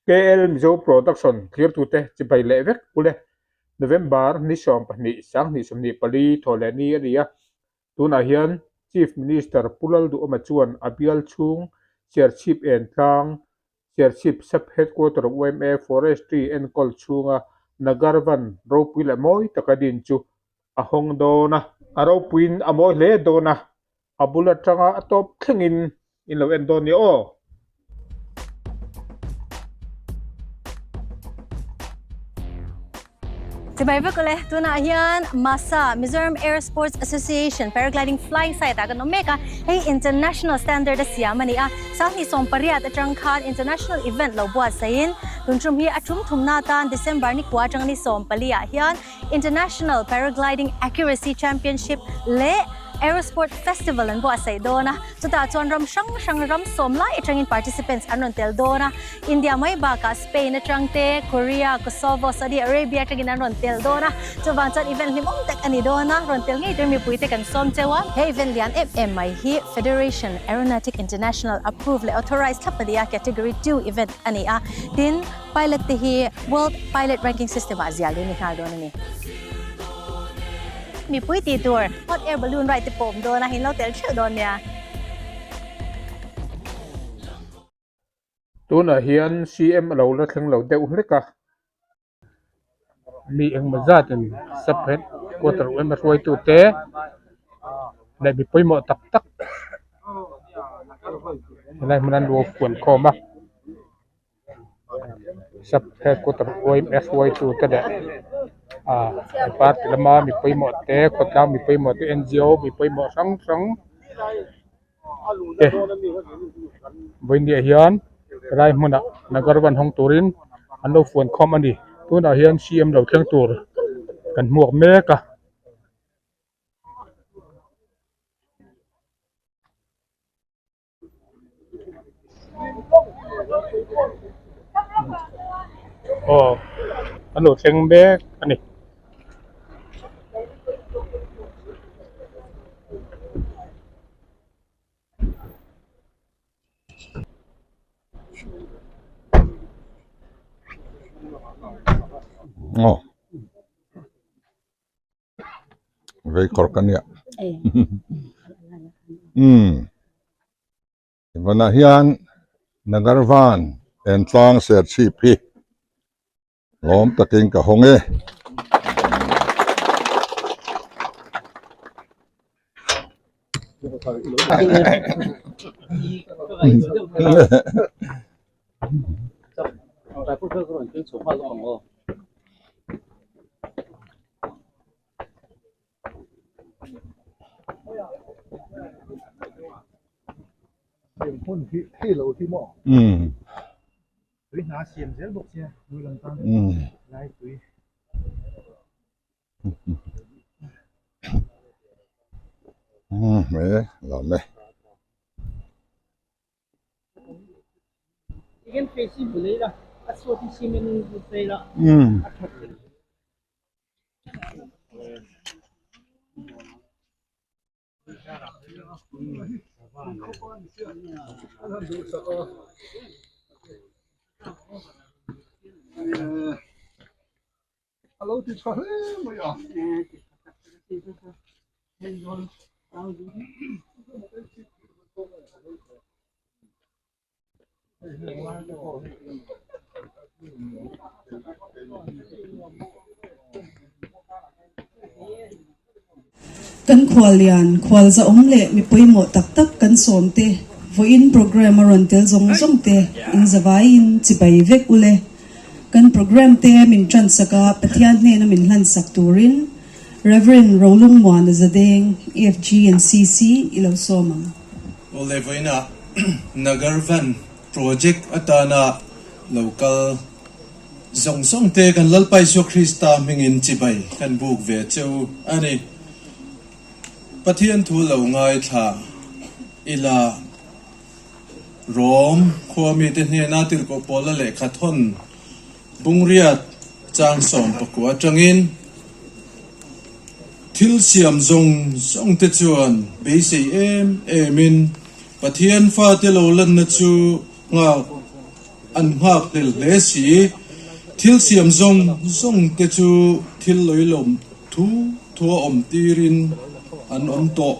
KL Mizo Production thlirtute chibai leh vek ule. November ni 12 2024 thawh leh ni a ni a. Tunah hian Chief Minister Pu Lalduhawma chuan a bial chhung Serchhip Entlang, Serchhip Sub Headquarter yma Forestry enkawl chhunga Nagarvan ropui leh mawi taka din chu a hawng dawn a. A ropuiin a mawi hle dawn a, a bul atanga a tawp thlengin in lo en dawn nia aw. Chibai vek ule, tunah hian MASA, Mizoram Air Sports Association Paragliding Flying Site ah kan awm mek a, hei international standard a siam a ni a, Sanghnih 18 atang khan international event lo buatsaihin tun tum hi a tum thumna atan December ni kua atang ni 14 ah hian International Paragliding Accuracy Championship leh Aerosport Festival an buatsaih dawn a, chutah chuan ram hrang hrang ram sawm lai atangin participants an rawn tel dawn a, India mai bakah Spain atang te, Korea, Kosovo, Saudi Arabia atangin an rawn tel dawn a, chuvang chuan event hlimawm tak a ni dawn a, rawn tel ngei tur mipuite kan sawm cheu a. He event lian em em mai hi Federation Aeronautic International approve leh authorized thlap a ni a, Category 2 event a ni a, tin, Pilot te hi World Pilot Ranking System ah zial in i nghal dawn a ni. Mipui tih tur hot air balloon ride te pawh awm dawn a, in lo tel theuh dawn nia. Tunah hian CM a lo la thleng lo deuh hlek a. Mi engmaw zatin sub head quarter yma hruaitute leh mi pawimawh tak tak helai hmun an lo fuan khawm a. Sub headquarter yma te leh ah party lama mi pawimawh te khawtlang mi pawimawh te ngo mi pawimawh hrang hrang te vawiin hian helai hmunah nagar van hawng turin an lo fuan khawm a ni tunah hian CM lo thleng tur kan hmuak mek a. Aw an lo thleng mek a ni. Aw Vei kawr ka nia. Umm. Vanah hian Nagarvan Entlang Serchhip hi lawm takin ka hawng e. Umm. Umm. Umm e lawm e. Umm. Kan khuallian, khualzahawm leh mi pawimawh tak tak kan sawm te, vawiin program a rawn tel zawng zawng te in zavaiin chibai vek ule. Kan program te min tansak a, Pathian hnena min hlansak turin Rev. Rolungmuana Zadeng, EFG and CC, i lo sawm ang. Awle vawiinah Nagarvan project atana lo kal zawng zawng te kan Lalpa Isua Krista hmingin chibai kan buk ve che u a ni. Pathian thu lo ngaithla ila Rom khua mite hnena tirhkoh Paula lehkha thawn Bungriat chang 19 atangin thil siam zawng zawng te chuan beisei em emin Pathian fate lo lanna chu nghak. an nghakhlel hle si. Thil siam zawng zawng te chu thil lawilawm thu thua awm tirin an awm tawh.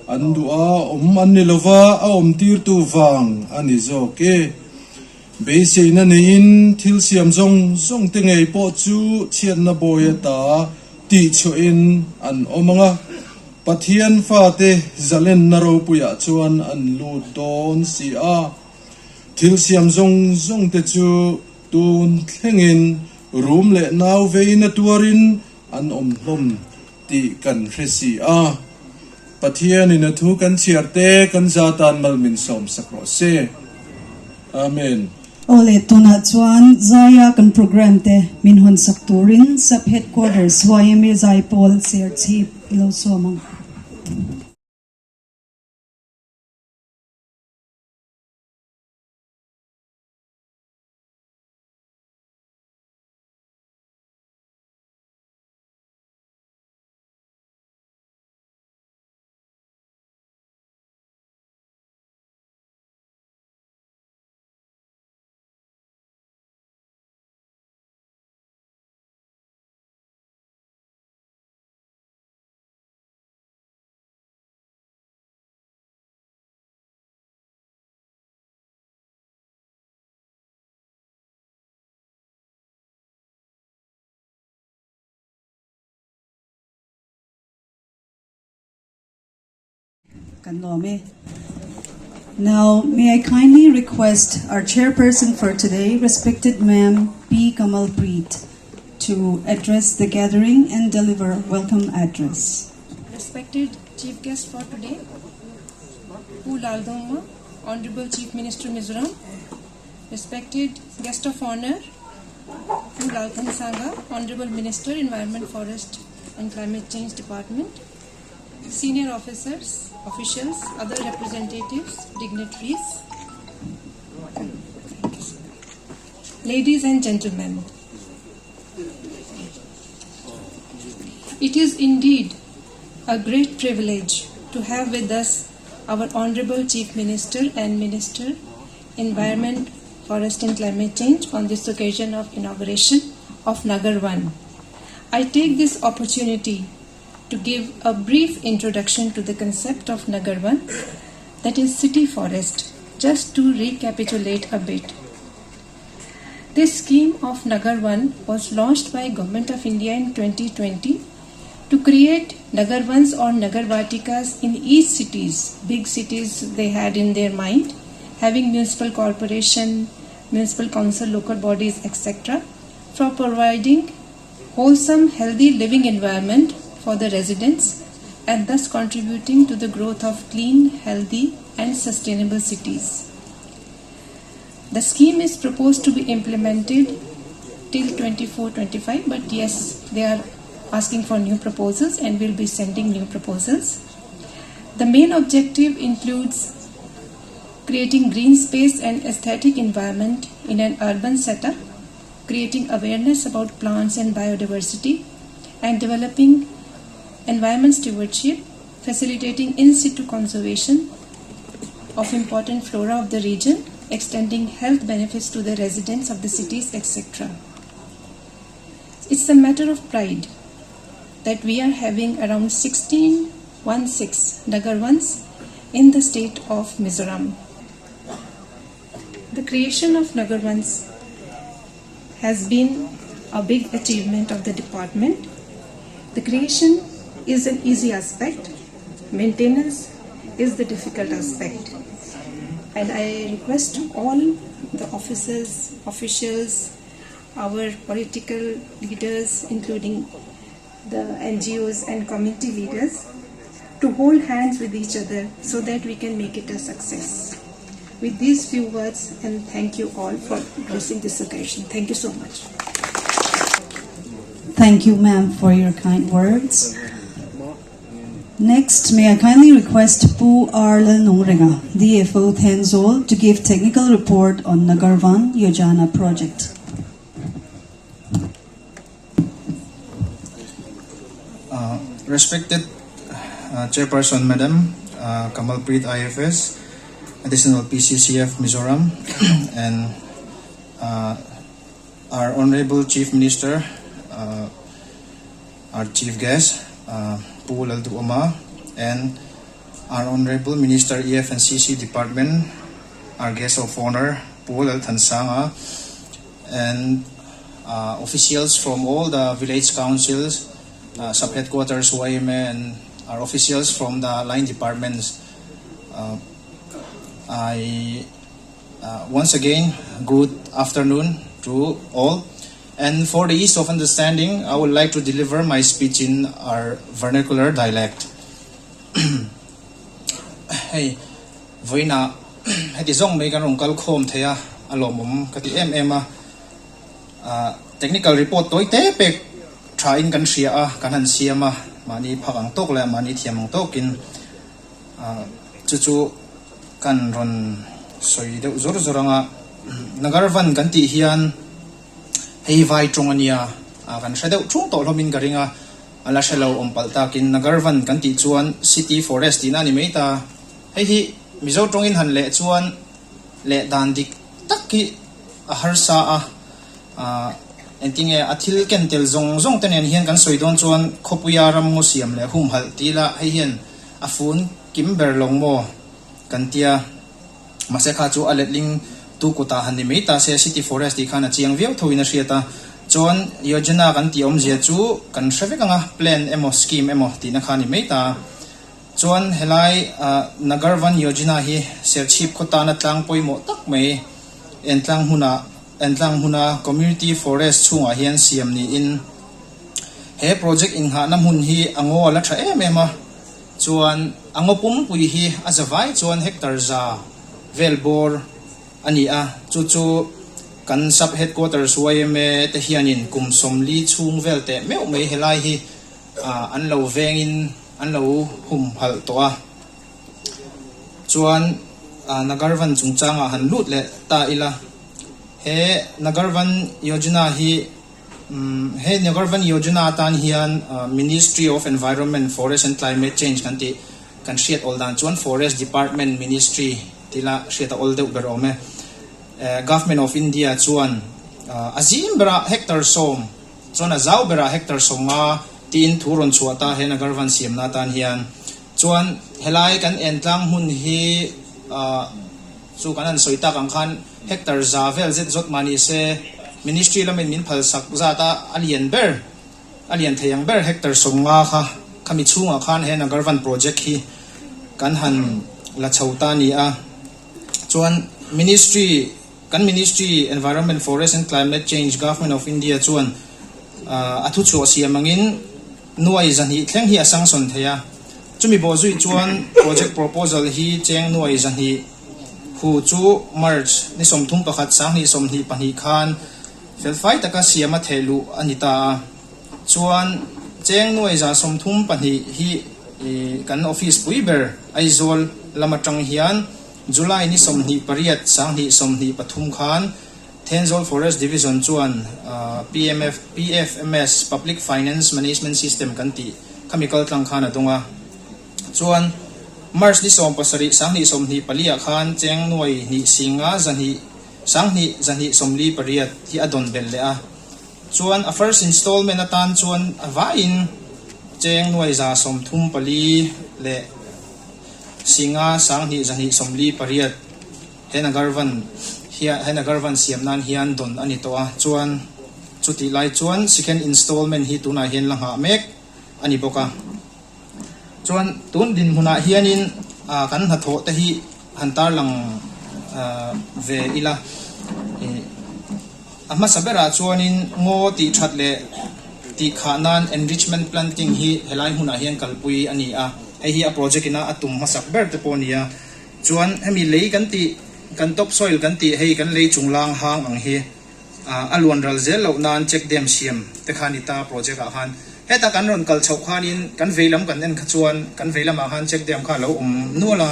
An duh a, awm an ni lova, a awm tirtu vang a ni zawk e. Beiseina neiin thil siam zawng zawng te ngei pawh chu chhiatna bawi ata tihchhuahin an awm ang a, Pathian fate zalenna ropuiah chuan an lut dawn si a. Thil siam zawng zawng te chu tun thlengin rum leh nau veina tuarin an awm hlawm tih kan hre si a. Pathianin a thu kan chhiar te kan za tan mal min sawm sak rawh se. Amen. Awle, tunah chuan Zaia kan programme te min hawn sak turin Sub Headquarters yma Zaipawl Serchhip i lo sawm ang. Kan lawm e. Now, may I kindly request our chairperson for today, respected Ma'am P. Kamal Preet, to address the gathering and deliver welcome address. Respected Chief Guest for today, Pu Lalduhoma, Honorable Chief Minister Mizoram, Respected Guest of Honor, Pu Lalthansanga, Honorable Minister, Environment, Forest and Climate Change Department, Senior Officers, Officials, other representatives, dignitaries, ladies and gentlemen. It is indeed a great privilege to have with us our Honorable Chief Minister and Minister, Environment, Forest and Climate Change on this occasion of inauguration of Nagarvan. I take this opportunity to give a brief introduction to the concept of Nagarvan, that is city forest, just to recapitulate a bit. This scheme of Nagarvan was launched by Government of India in 2020 to create Nagarvans or Nagarvatikas in each cities, big cities they had in their mind, having municipal corporation, municipal council, local bodies, etc., for providing wholesome, healthy living environment for the residents and thus contributing to the growth of clean, healthy and sustainable cities. The scheme is proposed to be implemented till 24-25, but yes, they are asking for new proposals and will be sending new proposals. The main objective includes creating green space and aesthetic environment in an urban setup, creating awareness about plants and biodiversity, and developing environment stewardship, facilitating in situ conservation of important flora of the region, extending health benefits to the residents of the cities, etc. It's a matter of pride that we are having around 1616 Nagarvans in the state of Mizoram. The creation of Nagarvans has been a big achievement of the department. The creation is an easy aspect, maintenance is the difficult aspect. And I request all the officers, officials, our political leaders, including the NGOs and community leaders, to hold hands with each other so that we can make it a success. With these few words, and thank you all for gracing this occasion. Thank you so much. Thank you, ma'am, for your kind words. Next, may I kindly request Pu R. Lalnungrenga, DFO Thenzawl, to give technical report on Nagarvan Yojana project. Respected Chairperson Madam Kamal Preet IFS, Additional PCCF Mizoram, and Our Honourable Chief Minister, our Chief Guest, Pu Lalduhoma and our Honourable Minister EF and CC Department, our Guest of Honour, Pu Lalthansanga and officials from all the village councils, sub-headquarters YMA and our officials from the line departments. I once again, good afternoon to all. And for the ease of understanding, I would like to deliver my speech in our vernacular dialect. Hei, vawiinah heti zawng mai kan rawn kal khawm thei a, a lawmawm ka ti em em a. Technical report tawi te pek thain kan hria a, kan han siam a, mahni phak ang tawk leh mahni thiam ang tawkin. Chu chu kan rawn sawi deuh zawr zawr ang a, Nagarvan kan tih hian hei vai tawng a nia, kan hre deuh thung tawh hlawmin ka ring a, a la hre lo awm palh takin Nagarvan kan tih chuan city forest tihna a ni mai ta. Hei hi Mizo tawngin han leh chuan leh dan dik tak hi a harsa a. Engtinge a thil ken tel zawng zawng te nen hian kan sawi dawn chuan khawpuia ramngaw siam leh humhalh ti ila hei hian a fun kim ber lo maw kan tia. Mahse kha chu a letling tu kutah han ni mai ta se city forest tih khan a chiang viau tho in a hriat a. Chuan Yojana kan tih awmzia chu kan hre vek ang a, plan emaw scheme emaw tihna kha a ni mai ta. Chuan helai Nagarvan Yojana hi Serchhip khaw tana tlang pawimawh tak mai entlang hmunah Entlang hmuna Community Forest chhungah hian siam niin he project inghahna hmun hi a ngaw a la tha em em a, chuan a ngaw pumpui hi a za vai chuan hectare za vel bawr a ni a, chu chu kan Sub Headquarters yma te hianin kum 40 chhung vel teh meuh mai helai hi an lo vengin an lo humhalh tawh a. Chuan Nagarvan chungchangah han lut leh ta ila, he Nagarvan Yojana hi he Nagarvan Yojana atan hian Ministry of Environment, Forest and Climate Change kan tih kan hriat awl dan chuan Forest Department Ministry tila hriat a awl deuh ber awm e. Government of India chuan a zim berah hectare 10 chuan a zau berah hectare 50 tiin thu rawn chhuah ta he Nagarvan siamna atan hian. Chuan helai kan entlang hmun hi chu kan han sawi tak ang khan hectare za vel zet zawt mah ni se Ministry lamin min phalsak zat a, a lian ber, a lian thei ang ber hectare 50 kha khami chhungah khan he Nagarvan project hi kan han la chho ta a ni a. Chuan Ministry, kan Ministry Environment, Forest and Climate Change, Government of India chuan a thuchhuah siam angin, Nuai 200 thleng hi a sangsawn thei a, chumi bawh zui chuan project proposal hi cheng nuai 200 hu chu March ni 31 2022 khan felfai taka siam a theh luh a ni ta a, chuan cheng nuai 132 hi kan office pui ber Aizawl lam atang hian July ni 28 2023 khan Thenzawl Forest Division chuan PMF, PFMS, Public Finance Management System kan tih khami kaltlang khan a dawng a. Chuan March ni 17 2024 ah khan cheng nuai hnih singa 200 2248 hi a dawn belh leh a. Chuan a first installment atan chuan a vaiin cheng nuai 134 leh singa 2248 He Nagarvan hian he Nagarvan siam nan hian dawn a ni tawh a, chuan chutih lai chuan second installment hi tunah hian la nghah mek a ni bawk a. Chuan tun dinhmunah hianin kan hnathawh te hi han tarlang ve ila, a hmasa berah chuanin ngaw tih that leh tih khah nan enrichment planting hi helai hmunah hian kalpui a ni a, hei hi a project ina a tum hmasak ber te pawh a ni a. Chuan hemi lei kan tih, kan top soil kan tih hei kan lei chunglang hang ang hi a luan ral zel loh nan check dam siam te kha ni ta project ah khan. Heta kan rawn kal chhoh khanin kan vei lam kan en kha chuan kan vei lamah khan check dam kha a lo awm nual a,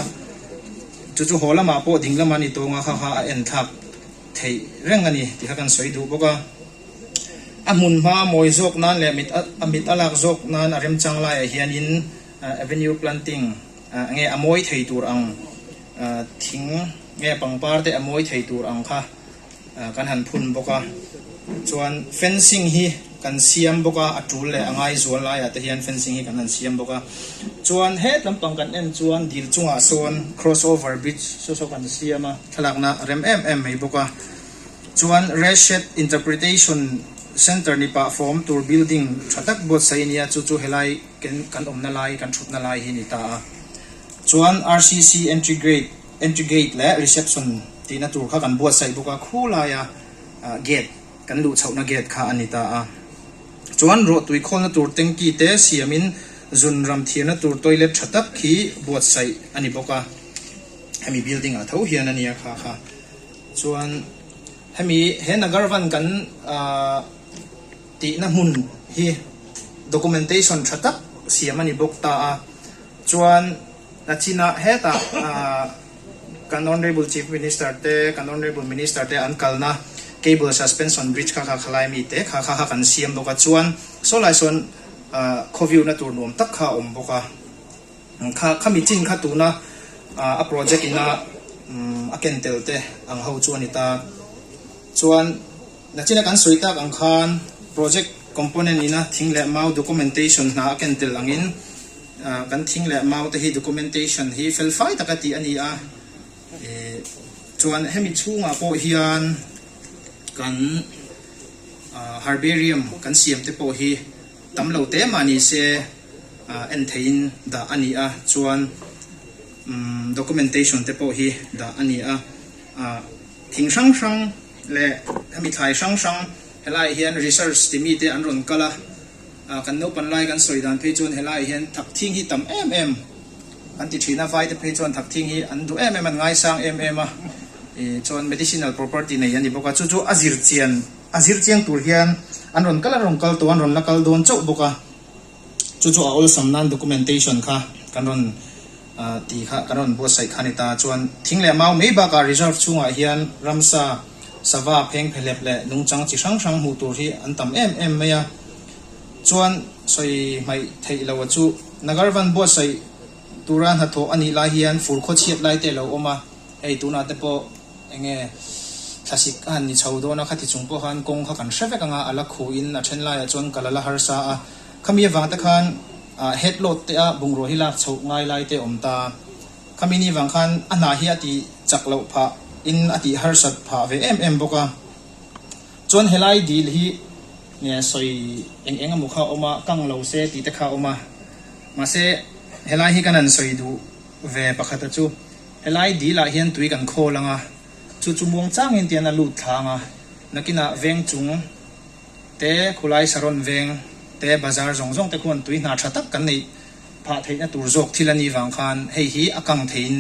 chu chu haw lamah pawh ding lama ni tawnga kha kha a en thlak theih reng a ni tih kha kan sawi duh bawk a. A hmun hma mawi zawk nan leh a mit a lak zawk nan a remchang laiah hianin avenue planting Nge a mawi thei tur ang thing nge pangpar te a mawi thei tur ang kha. kan han phun bawk a chuan fencing hi kan siam bawk a a tul leh a ngai zual laiah te hian fencing hi kan han siam bawk a chuan het lampang kan en chuan dil chungah sawn cross over bridge saw saw kan siam a thlalakna a rem em em mai bawk a chuan Reshet Interpretation Centre ni pah fawm tur building tha tak buatsaih a nia chu chu helai kan awmna lai kan thutna lai hi a ni ta a chuan RCC entry grade Entry gate leh reception tihna tur kha kan buatsaih bawk a, khu laia gate kan luh chhohna gate kha a ni ta a. Chuan ruahtui khawlna tur tanky te siamin zun ram thiarna tur toilet tha tak khi buatsaih a ni bawk a, hemi building ah tho hian a nia kha kha. Chuan hemi he Nagarvan kan tihna hmun hi documentation tha tak siam a ni bawk ta a, chuan. Nachinah hetah kan Honourable Chief Minister te, kan Honourable Minister te an kalna cable suspension bridge kha kha khalai mi te kha kha kha kan siam bawk a, chuan saw lai sawn khawviuna tur nuam tak kha a awm bawk a, kha khami chin kha tuna a project ina a ken tel te ang ho chu a ni ta. Chuan nachina kan sawi tak ang khan project component ina thing leh mau documentation hna a ken tel angin, Kan thing leh mau te hi documentation hi fel fai taka tih a ni a, chuan hemi chhungah pawh hian kan herbarium kan siam te pawh hi tam lo te mah ni se en theihin dah a ni a, chuan documentation te pawh hi dah a ni a, thing hrang hrang leh hemi thlai hrang hrang helaiah hian research ti mite an rawn kal a. Kan naupan lai kan sawi dan phei chuan helaiah hian thakthing hi tam em em an ti thin a, vaite phei chuan thakthing hi an duh em em, an ngaisang em em a, chuan medicinal property nei a ni bawk a, chu chu a zir chian a zir chiang tur hian an rawn kal a rawn kal tawh a, an rawn la kal dawn chauh bawk a, chu chu a awlsam nan documentation kha kan rawn tih kha kan rawn buatsaih kha a ni ta, chuan thing leh mau mai bakah reserve chhungah hian ramsa sava pheng phehlep leh nungchang chi hrang hrang hmuh tur hi an tam em em mai a. Chuan sawi hmaih theih lo a chu. Nagarvan buatsaih tura hnathawh a nih lai hian fur khaw chhiat lai te a lo awm a, hei tunah te pawh eng nge thlasik a han ni chho dawn a, khati chung pawh khan kawng kha kan hre vek ang a, a la khuhin a then laiah chuan kal a la harsa a, khami avang te khan head load te a bungrua hi lak chhoh ngai lai te a awm ta, khami ni vang khan a hna hi a tih chak loh phah in a tih harsat phah ve em em bawk a. Chuan helai dil hi nge sawi eng eng emaw kha a awm a, kang lo se tih te kha a awm a. Mahse helai hi kan han sawi duh ve pakhat a chu, helai dil ah hian tui kan khawl ang a, chu chu muang changin tian a lut thla ang a, nakinah veng chung te khulai saron veng te bazar zawng zawng te khuan tui hna tha tak kan neih phah theihna tur zawk thil a nih vang khan hei hi a kang theiin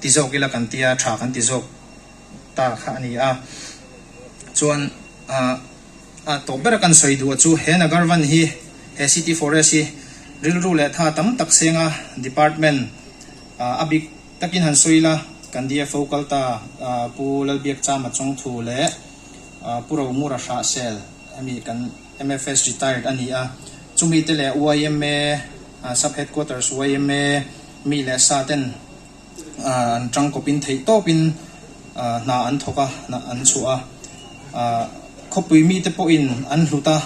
ti zawk ila kan tia tha kan ti zawk. ta kha a ni a. Chuan a tawp bera kan sawi duh chu he Nagarvan hi he City Forest hi rilru leh tha tam tak senga department a bik takin han sawi ila kan DFO kal ta Pu Lalbiak Chama Chawngthu leh Pu Romura Hrahsel hemi kan MFS retired a ni a, chumi te leh yma Sub Headquarters yma mi leh sa ten an tangkawpin theih tawpin hna an thawk a, hna an chhuah a, khawpui mite pawhin an hlut a,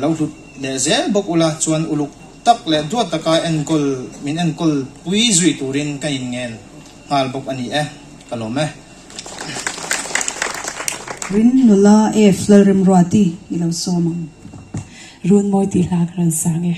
lo hlut leh zel bawk ula chuan uluk tak leh duat taka enkawl min enkawl pui zui turin ka inngen nghal bawk a ni e, ka lawm e. Rin nula F Lalremruati i lo sawm ang. Runmawi tih hla ka rawn sang e.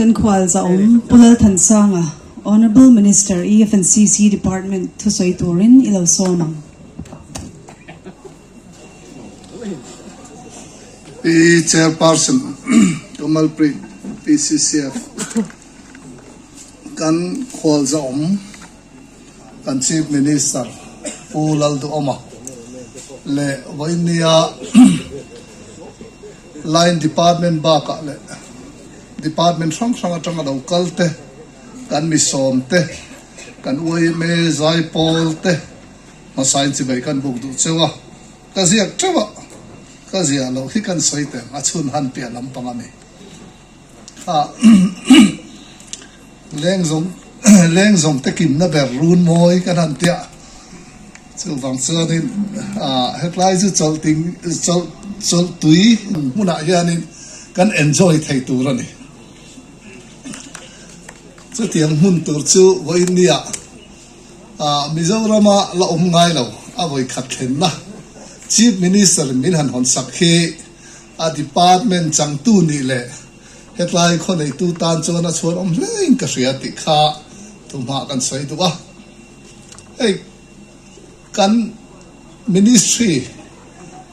kan khual zahawm Pu Lalthansanga, Honourable Minister, EFNCC Department thusawi turin i lo sawm ang. Pi Chairperson Kamalpreet, PCCF, kan khual zahawm kan Chief Minister Pu Lalduhawma leh vawinia Line Department bakah leh Department hrang hrang atanga lo kal te, kan misawm te, kan yma zaipawl te hmasain chibai kan buk duh cheu a, ka ziak teuh a, ka ziah loh hi kan sawi teh ang a chhun han piah lampang a ni. Kha leng zawng leng zawng te kimna ber run mawi kan han tia chuvang chuanin ah hetlai chu chawlh ting chawlh chawlh tui hmunah hianin kan enjoy thei tur a ni. Chutiang hmun tur chu vawiinnia ah Mizorama la awm ngai lo a vawikhat thlenna Chief Minister in min han hawn sak hi A department changtu nih leh hetlai khaw neitu tan chuan a chhuan awm hlein ka hria tih kha thuhma kan sawi duh a. Hei kan ministry,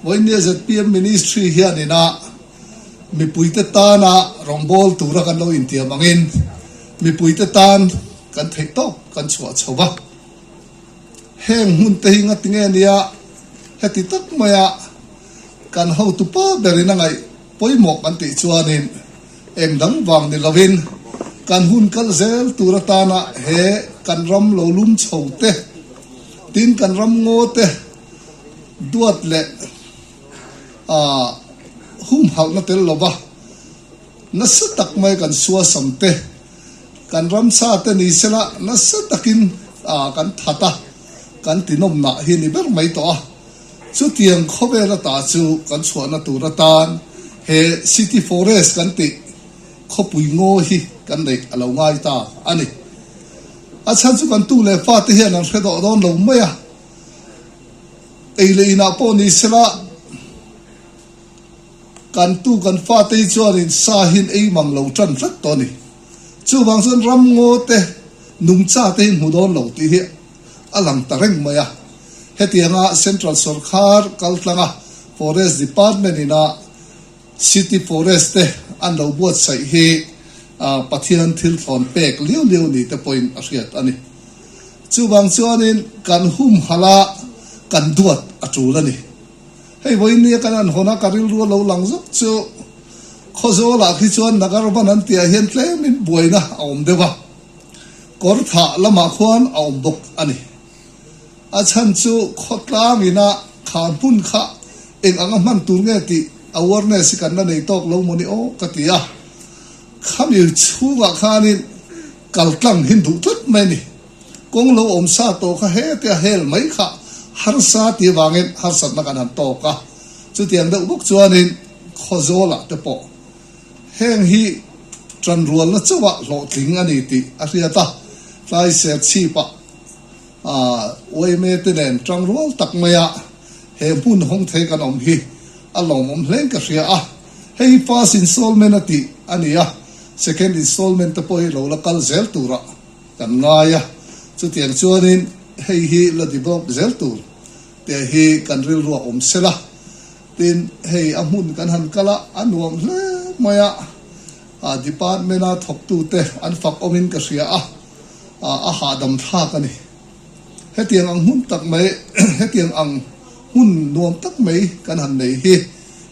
vawinia zpm ministry hianin a mipuite tana rawngbâwl tura kan lo intiam angin mipuite tan kan theih tawp kan chhuah chho va. Heng hmun te hi ngatinge nia heti tak maia Kan hotu pa berin a ngaih pawimawh kan tih chuanin eng dang vang ni lovin kan hun kal zel tur atana he kan ram lo lum chho te, tin kan ram ngaw te duat leh humhalhna tel lova nasa tak mai kan suasam te, kan ramsa te ni sela nasa takin kan that a, kan tinawmnah hi ni ber mai tawh a. Chutiang khawvel ata chu kan chhuahna tur atan he City Forest kan tih khawpui ngaw hi kan neih a lo ngai ta a ni. A chhan chu kan tu leh fate hian an hre dawh dawn lo mai a, ei leh inah pawh ni sela kan tu kan fate hi chuanin sa hin ei mang lo tan tlat tawh a ni. Chuvang chuan ram ngaw te nungcha te hi hmu dawn lo tih hi a lang ta reng mai a. Hetianga Central sawrkhar kaltlanga Forest Department ina City Forest te an lo buatsaih hi Pathian thil thlawn pek liau liau ni te pawhin a hriat a ni. Chuvang chuanin kan humhalh a, kan duat a tul a ni. Hei vawinia kan han hawn a, ka rilru a lo lang zawk chu Khawzawlah khi chuan Nagarvan an tihah hian tlemin buaina a awm deuh a, Kawrthah lamah khuan a awm bawk a ni. A chhan chu khawtlang ina kha hmun kha eng anga hman tur nge tih awareness hi kan la nei tawk lo maw ni aw ka ti a. Khami chhungah khanin kal tlang hin duh tlat mai a ni. Kawng lo awm sa tawh kha hetia hel mai kha harsa ti avangin harsatna kan han tawk a. Chutiang deuh bawk chuanin Khawzawlah te pawh heng hi tanrualna chauhah hlawhtling a ni tih a hriat a. Tlai Serchhipah Uaime te nen tangrual tak maia he hmun hawng thei kan awm hi a lawmawm hlein ka hria a, hei hi first installment a tih a ni a, second installment te pawh hi lo la kal zel turah kan ngai a, chutiang chuanin hei hi la develop zel tur te hi kan rilru a awm sela, tin hei a hmun kan han kal a, a nuam hle mai a, department a thawktute an fak awmin ka hria a. a hahdam thlak a ni. Hetiang ang hmun tak mai, hetiang ang hmun nuam tak mai kan han nei hi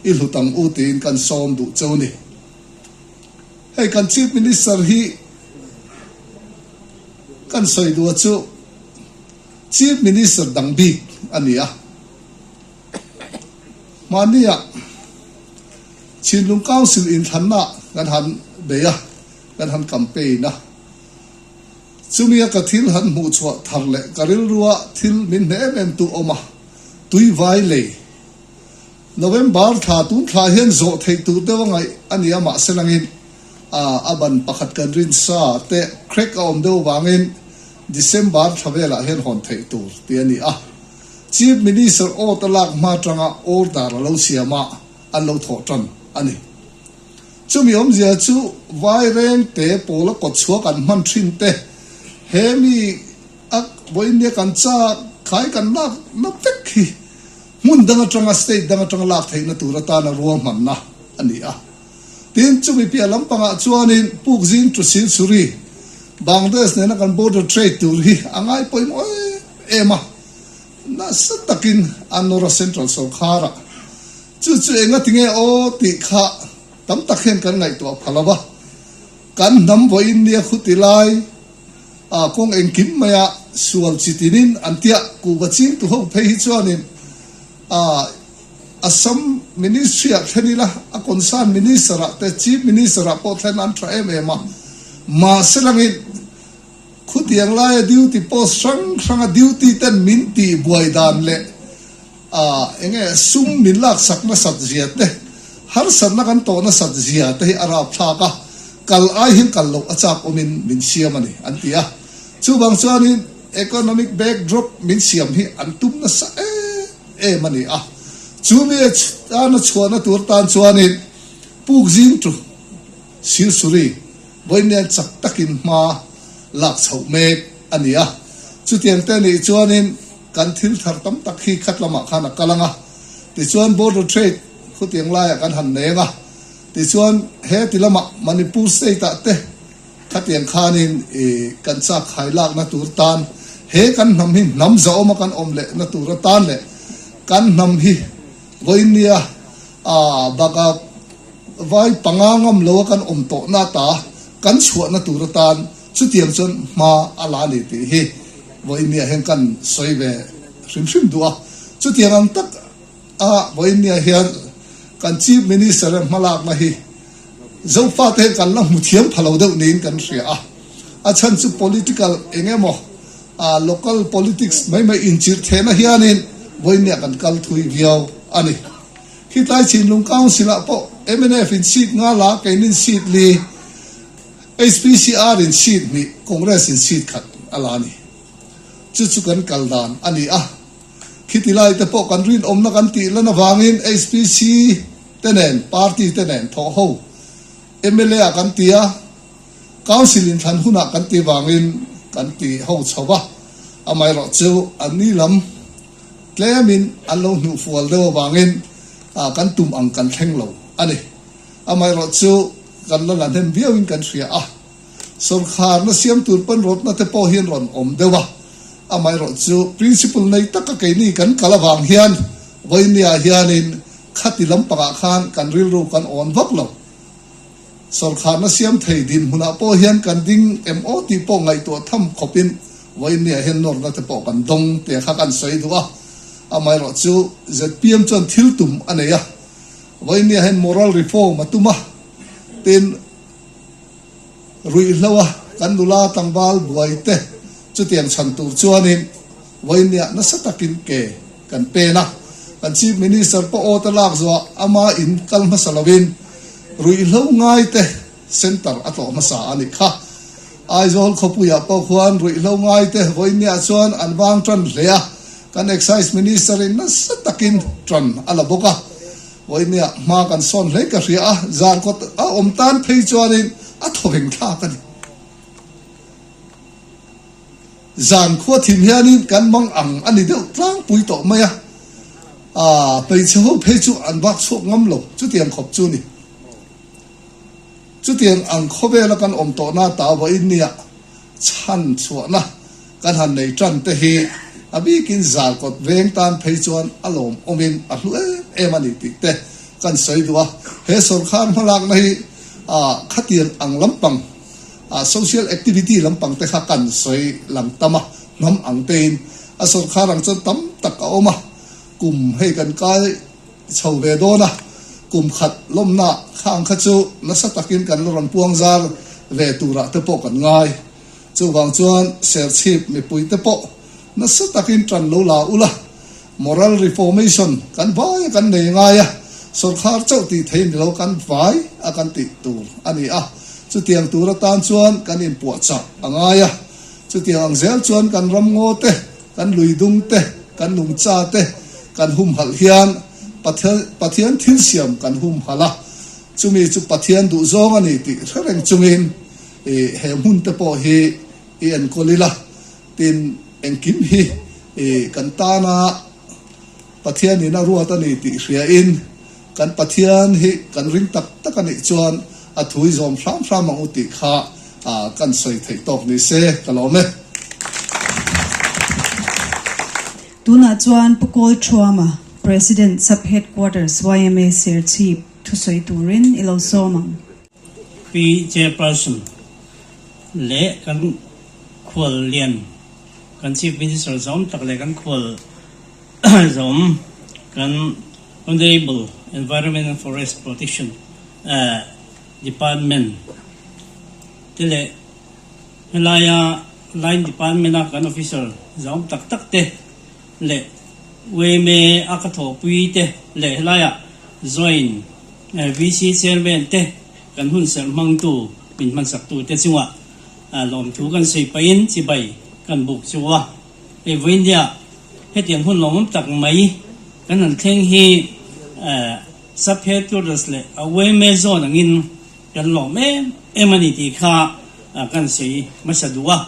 i hlut ang u tiin kan sawm duh cheu ni. Hei kan Chief Minister hi kan sawi duh a chu Chief Minister dang bik a ni a. Mahnia Chinlung Council inthlanna kan han bei a, kan han campaign a. Chumia ka thil han hmuh chhuah thar leh ka rilrua thil min hne em em tu awm a, tui vai lei. November thla tun thla hian zawh theih tur deuh a ngaih a ni a mahse langin a ban pakhat kan rin sa te crack a awm deuh vangin December thla velah hian hawn theih tur tih a ni a. Chief Minister awt a lak hma tanga order a lo siam a, an lo thawh tan a ni. Chumi awmzia chu Vairengte pawla kawtchhuah kan hman thin te, he mi a vawiinnia kan chak khai kan lak na vek hi hmun dang atanga state dang atanga lak theihna tur atana ruahmanna a ni a. Tin, chumi piah lampangah chuanin Pukzing to Silchuri, Bangladesh nena kan border trade tur hi a ngai pawimawh em em a, nasa takin a nawr a central sorkharah. Chu chu enga tinge aw tih kha tam tak hian kan ngaihtuah pha lo va, kan hnam vawiin nia khuti lai ah kawng engkim maia sual chi tinin an tia kuhva chingtu ho phei hi chuanin ah Assam Ministry ah thlen ila a concern Minister ah te Chief Minister ah pawh thlen an tha em em a, mahse langin khutiang laia duty post hrang hranga duty ten min tih buai dan leh ah enge sum min laksak nasat zia te harsatna kan tawh nasat zia te hi a rapthlak a, kal ai hian kal loh a chak awmin min siam a ni an ti a, chuvang chuanin economic backdrop min siam hi an tum nasa em. em a ni a, chu mi tana chhuahna tur tan chuanin Pukzing chu Silsuri vawiin chak takin hma lak chhoh mek a ni a, chutiang te nih chuanin kan thil thar tam tak hi khat lamah khan a kal ang a, tichuan border trade khutiang laiah kan han neng a, tichuan he ti lamah Manipur state ah te Khatiang khanin i kan chak khai lakna tur tan he kan hnam hi hnam zahawma kan awm lehna tur atan leh kan hnam hi vawinia a baka vai panga ngam loa kan awm tawhna ata kan chhuahna tur atan chutiang chuan hma a la ni tih hi vawinia hian kan sawi ve hrim hrim duh a. Chutiang ang tak a vawinia hian kan Chief Minister a hmalakna hi Zofate hian kan la hmu thiam pha lo deuh niin kan hria a, a chhan chu political eng emaw local politics mai mai inchirh thehna hianin vawinia kan kal thui viau a ni. Khitlai Chinlung Council-ah pawh mnf in seat nga la, keinin seat li, HPCR in seat hnih, Congress in seat khat a la a ni. Chu chu kan kal dan a ni a. Khiti lai te pawh kan rinawmna kan tih lan avangin HPC te nen party te nen thawh ho mla ah kan ti a, council inthlan hunah kan ti vangin kan ti ho chho va, amaherawh chu an ni lam tlemin an lo hnuh fual deuh avangin kan tum ang kan thleng lo a ni. Amaherawh chu kan la la hnem viauin kan hria a. Sawrkharna siam tur pawn rawtna te pawh hian rawn awm deuh a, amaherawh chu principle nei taka keini kan kal avang hian vawinia hianin khati lampangah khan kan rilru kan awn vak lo. Sawrkharna siam thei dinhmunah pawh hian kan ding em aw tih pawh ngaihtuah tham khawpin vawinia hian nawrna te pawh kan dawng tia kha kan sawi duh a, amaherawh chu zpm chuan thil tum a nei a, vawinia hian moral reform a tum a, tin, Ruihhlo a kan nula tlangval buai te chutiang chhan tur chuanin vawinia nasa takin ke kan pen a, kan Chief Minister pawh aw te lak zuah ama in kal hmasa lovin ruihhlo ngai te centre a tlawh hmasa a nih kha. Aizawl khawpuiah pawh khuan ruihhlo ngai te vawinia chuan an vang tan hle a, kan Excise Minister in nasa takin tan a la bawk a. Vawinia hma kan sawn hle ka hria a, zan kawt a awm tan phei chuanin a thawveng thlak a ni. Zan khua thim hianin kan mang ang a ni deuh tlangpui tawh mai a, aa hmeichhe ho phei chu an vak chhuak ngam lo, chutiang khawp chu ni. Chutiang ang khawvela kan awm tawhna ta vawinia chhan chhuahna kan han nei tan te hi a bikin zal kawt veng tan phei chuan a lawmawmin a hlu em em a ni tih te kan sawi duh a. He sawrkar hmalakna hi khatiang ang lampang social activity lampang te kha kan sawi lang tam a, hnam ang tein a sawrkar ang chuan tam tak a awm a, kum hei kan kai chho ve dawn a, kum khat lawmna khang kha chu nasa takin kan la rawn puang zar ve turah te pawh kan ngai. Chuvang chuan Serchhip mipuite pawh nasa takin tan lo la ula, moral reformation kan vai a kan nei ngai a, sawrkhar chauh tih thei ni lo kan vai a kan tih tur a ni a, chutiang tur atan chuan kan inpuahchah a ngai a, chutiang ang zel chuan kan ramngaw te, kan luidung te, kan nungcha te kan humhalh hian Pathian thil siam kan humhalh a. Chumi chu Pathian duhzawng a ni tih hre reng chungin i he hmun te pawh hi i enkawl ila, tin engkim hi i kan tana Pathianin a ruat a ni tih hriain kan Pathian hi kan ring tak tak a nih chuan a thu i zawm hram hram ang u tih kha kan sawi theih tawk ni se ka lawm e. Tunah chuan Pu Kawl Thuama, President Sub Headquarters yma Serchhip thusawi turin i lo sawm ang. Pi Chairperson leh kan khual lian kan Chief Minister zawm tak leh kan khual zawm kan Honourable Environment and Forest Protection Department te leh helaia Line Department a kan officer zawm tak tak te leh yma a ka thawhpui te leh helaia join VC Chairman te kan hun serh hmangtu min hmansaktu te chungah lawmthu kan sawi pahin chibai kan buk chu a. Hei vawiindia hetiang hun lawmawm tak mai kan han thleng hi Sub Headquarters leh a yma zone angin kan lawm em em a ni tih kha kan sawi hmasa duh a.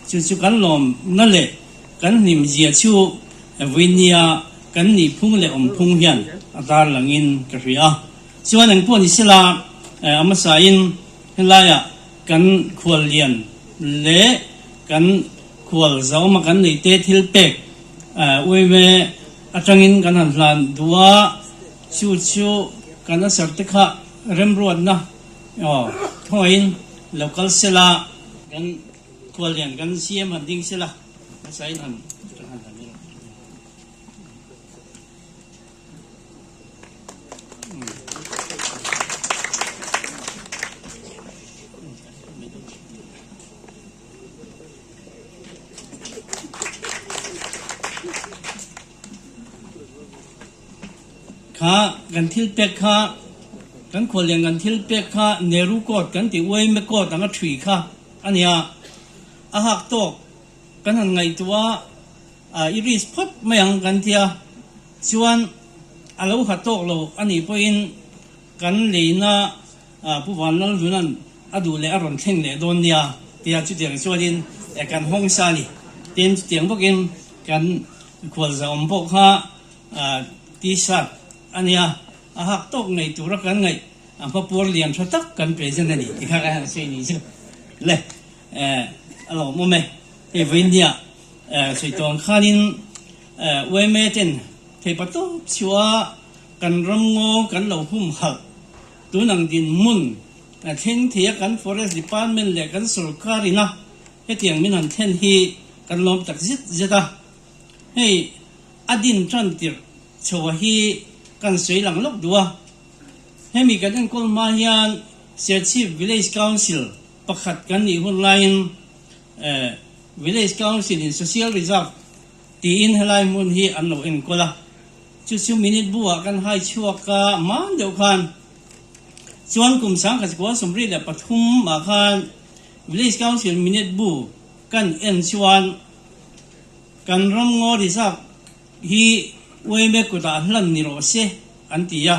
Chu chu kan lawmna leh kan hlimzia chu vawiindia kan nihphung leh awmphung hian a darlangin ka hria a. Chuan engpawh ni sela a hmasain helaiah kan khuallian leh kan khual zauma kan neih te thil pek uime atangin kan han hlan duh a, chu chu kan a ser te kha remruatna aw thawngaihin lo kal sela kan khuallian kan CM han ding sela hmasain han han hlan ila. Kha kan thil pek kha kan khuallian kan thil pek kha Nehru coat kan tih uaime coat anga thui kha a nia a hak tawk kan han ngaihtuah a i risk phawt mai ang kan tia chuan a lo ha tawk lo a nih pawhin kan leina Pu Vanlalduna'n a duh leh a rawn thleng leh dawn nia tia chutiang chuanin kan hawng sa a ni. Tin, chutiang bawkin kan khualzahawm pawh kha T-shirt a nia, a hak tawk ngei tura kan ngaih a hmapuar lian tha tak kan present a ni tih kha kan han sawi ni chu le a lawmawm e. Hei vawiinnia sawi tawn khanin yma ten theipa tawp chhuah kan ramngaw kan lo humhalh Tun ang dinhmun a thleng thei a kan Forest Department leh kan sorkar ina hetiang min han thlen hi kan lawm tak zet zet a. Hei a din tan tirh chhoa hi kan sawi lang lawk duh a. Hemi kan enkawl hma hian Serchhip Village Council pakhat kan nih hun laiin Village Council in Social Reserve tiin helai hmun hi an lo enkawl a. Chu chu minute bu ah kan hai chhuak a, hman deuh khan chuan kum 1973 ah khan Village Council minute bu kan en chuan kan ramngaw reserve hi uaime kutah hlan ni rawh se an ti a.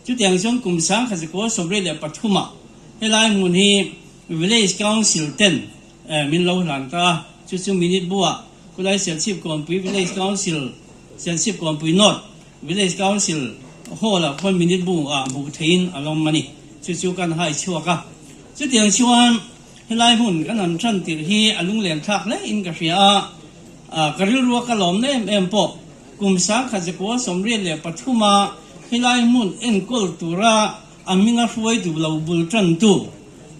Chutiang chuan kum 1973 ah helai hmun hi Village Council ten min lo hlan ta a, chu chu minute bu ah Khulai Serchhip Kawnpui Village Council Serchhip Kawnpui North Village Council Hall ah khuan minute bu ah hmuh theihin a lawm a ni. Chu chu kan hai chhuak a. Chutiang chuan helai hmun kan han tan tirh hi a lunglen thlak hle in ka hria a. Ka rilrua ka lawmna em em pawh kum 1973 a helai hmun enkawl tura a hminga hruaitu lo bul tantu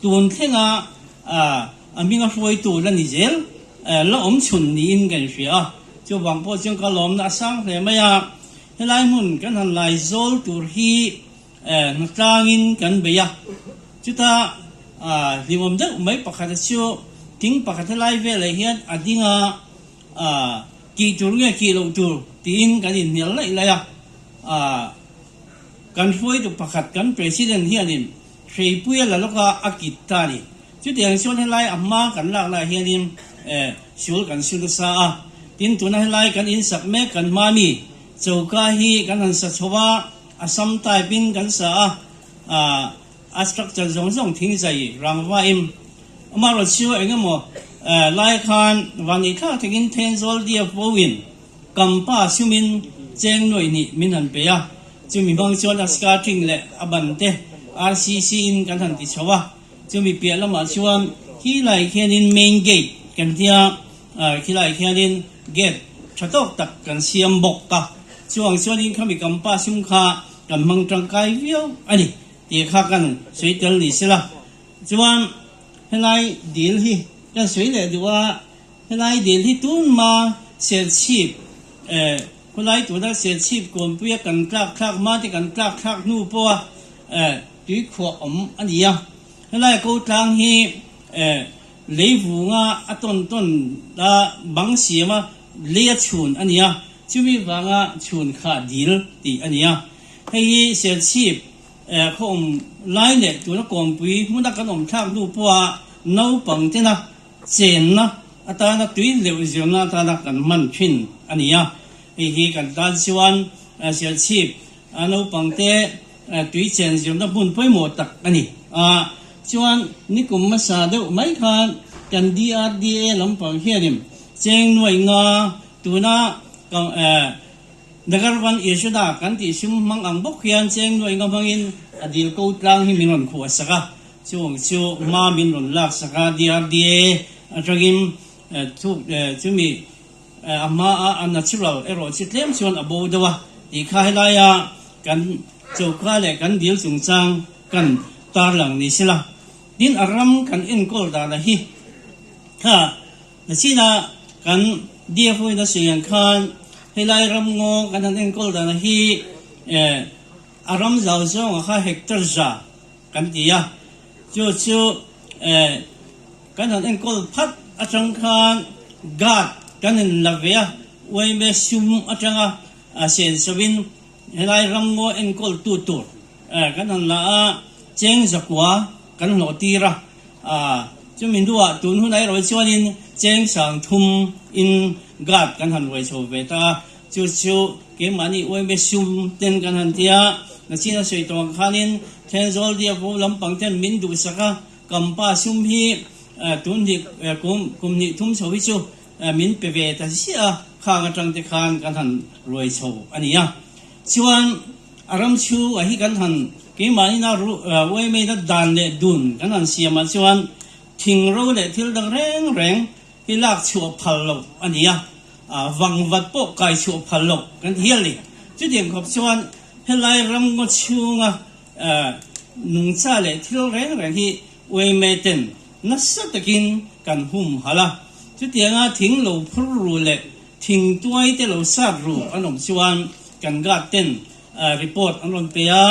tun thlenga a hminga hruaitu la ni zel la awm chhun niin ka inhria a. Chuvang pawh chuan ka lawmna a sang hle mai a, helai hmun kan han lai zawl tur hi hnatlangin kan bei a, chuta hlimawm deuh mai pakhat a chu thing pakhat helai velah hian a ding a, kih tur nge kih loh tur tiin kan inhnial laih laih a, kan hruaitu pakhat kan President hianin hreipui a la lawk a, a kit ta a ni. Chutiang chuan helai a hma kan lak lai hianin sul kan su nasa a, tin tuna helai kan insak mek kan hma mi choka hi kan han sa chho a, a sam type in kan sa a. A structure zawng zawng thing zai rangva in amaherawhchu eng emaw lai khan vanneih thlak takin Thenzawl DFO in Kampa sumin cheng nuaih hnih min han pe a, chumi hmang chuan a skirting leh a ban te RCC in kan han ti chho a, chumi piah lamah chuan khilai khianin main gate kan tia khilai khianin gate tha tawk tak kan siam bawk a, chuang chuanin khami Kampa sum kha kan hmang tangkai viau a ni tih kha kan sawi tel ni sela. Chuan helai dil hi kan sawi leh duh a. Helai dil hi tunma Serchhip eh khawlai tuna Serchhip kawnpuia kan tlak thlak hma te kan tlak thlak hnu pawha eh tuikhuah awm a ni a. Helai ko tlang hi eh lei vunga a tawn tawn a bang siama lei a chhun a ni a, chumi vanga chhun kha dil tih a ni a. Hei hi Serchhip eh khaw awm lai leh tuna kawnpui hmuna kan awm thlak hnu pawha naupang tena Chenna atana tui leuh zirna atana kan hman thin a ni a, hei hi kan tan chuan Serchhip naupangte tui chen zirna hmun pawimawh tak a ni a. Chuan nikum hmasa deuh mai khan kan DRDA lampang hianin cheng nuai nga tuna Nagarvan Yashoda kan tih sum hmang ang bawk hian cheng nuai nga hmangin a dil ko tlang hi min rawn khuah sak a. Chung chu hma min rawn lak sak a, DRDA atangin thuk chumi a hma a a natural erawh chu tlem chuan a bo deuh a tih kha helaia kan choka leh kan dil chungchang kan tarlang ni sela. Tin a ram kan enkawl dana hi kha nachina kan DFO in a sawi ang khan helai ram ngaw kan han enkawl dana hi a ram zau zawng a kha hectare za Kan ti a, chu chu eh kan han enkawl phat atang khan guard kan in la ve a, uaime sum atanga a sen sovin helai ramngaw enkawl tu tur eh kan han la a, cheng zakua kan hlawh tir a, ah chumi hnuah tun hunah erawh chuanin cheng sang thum in guard kan han ruai chho ve ta a, Chu chu keimahni uaime sum ten kan han ti a, nachin a sawi tawh ang khanin Thenzawl Diapo lampang ten min duhsak a, Kampa sum hi tun hnih kum kum hnih thum chho hi chu min pe ve ta ziah a, khang atang te khan kan han ruai chho a ni a. Chuan a ram chhung ah hi kan han keimahni na uaime na dan leh dun kan han siam ah chuan thing ro leh thil dang reng reng hi lak chhuah phal loh a ni a, vangvat pawh kai chhuah phal loh kan ti hial a ni. Chutiang khawp chuan helai ramngaw chhunga nungcha leh thil reng reng hi uaime ten nasa takin kan hum halh a, chutianga thing lo phur ru leh thing tuai te lo sat ru an awm chuan kan guard ten report an rawn pe a,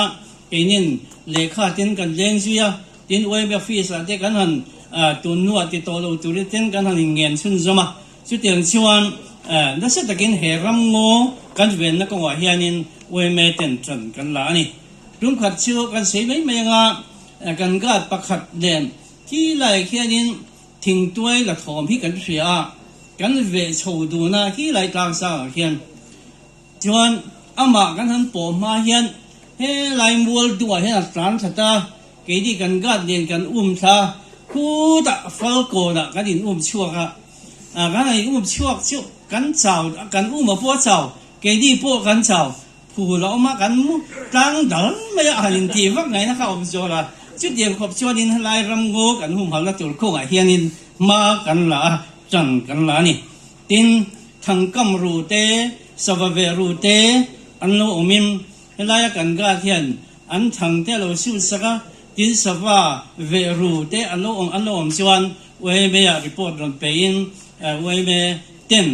keinin lehkha ten kan leng zui a. Tin, UAB office ah te kan han tun hnuah ti tawh lo turin ten kan han inngen chhunzawm a. Chutiang chuan nasa takin he ramngaw kan venna kawngah hianin UMA ten tan kan la a ni. Tumkhat chu kan sawi mai mai anga kan guard pakhat nen thi lai khianin thingtuai la thawm hi kan hria a, kan veh chho dun a khi lai tlangsangah khian. Chuan amah kan han pawh hma hian helai mual duhah hian a tlan thla ta, keini kan guard nen kan um thla, khutah Falkawnah kan in um chhuak a, kan han in um chhuak chu kan chau, kan um a pawh a chau, keini pawh kan chau, phul a awm a, kan mu tlang dal mai a, han intih vak ngaihna kha a awm zawk a, chutiang khawp chuanin helai ramngaw kan humhalna tur kawngah hianin hma kan la a, tan kan la a ni. Tin, thangkam ru te, sava veh ru te an lo awmin helaia kan guard hian an thang te a lo siut sak a, tin sava veh ru te an lo awm an lo awm chuan UAMA-ah report rawn pein UAMA ten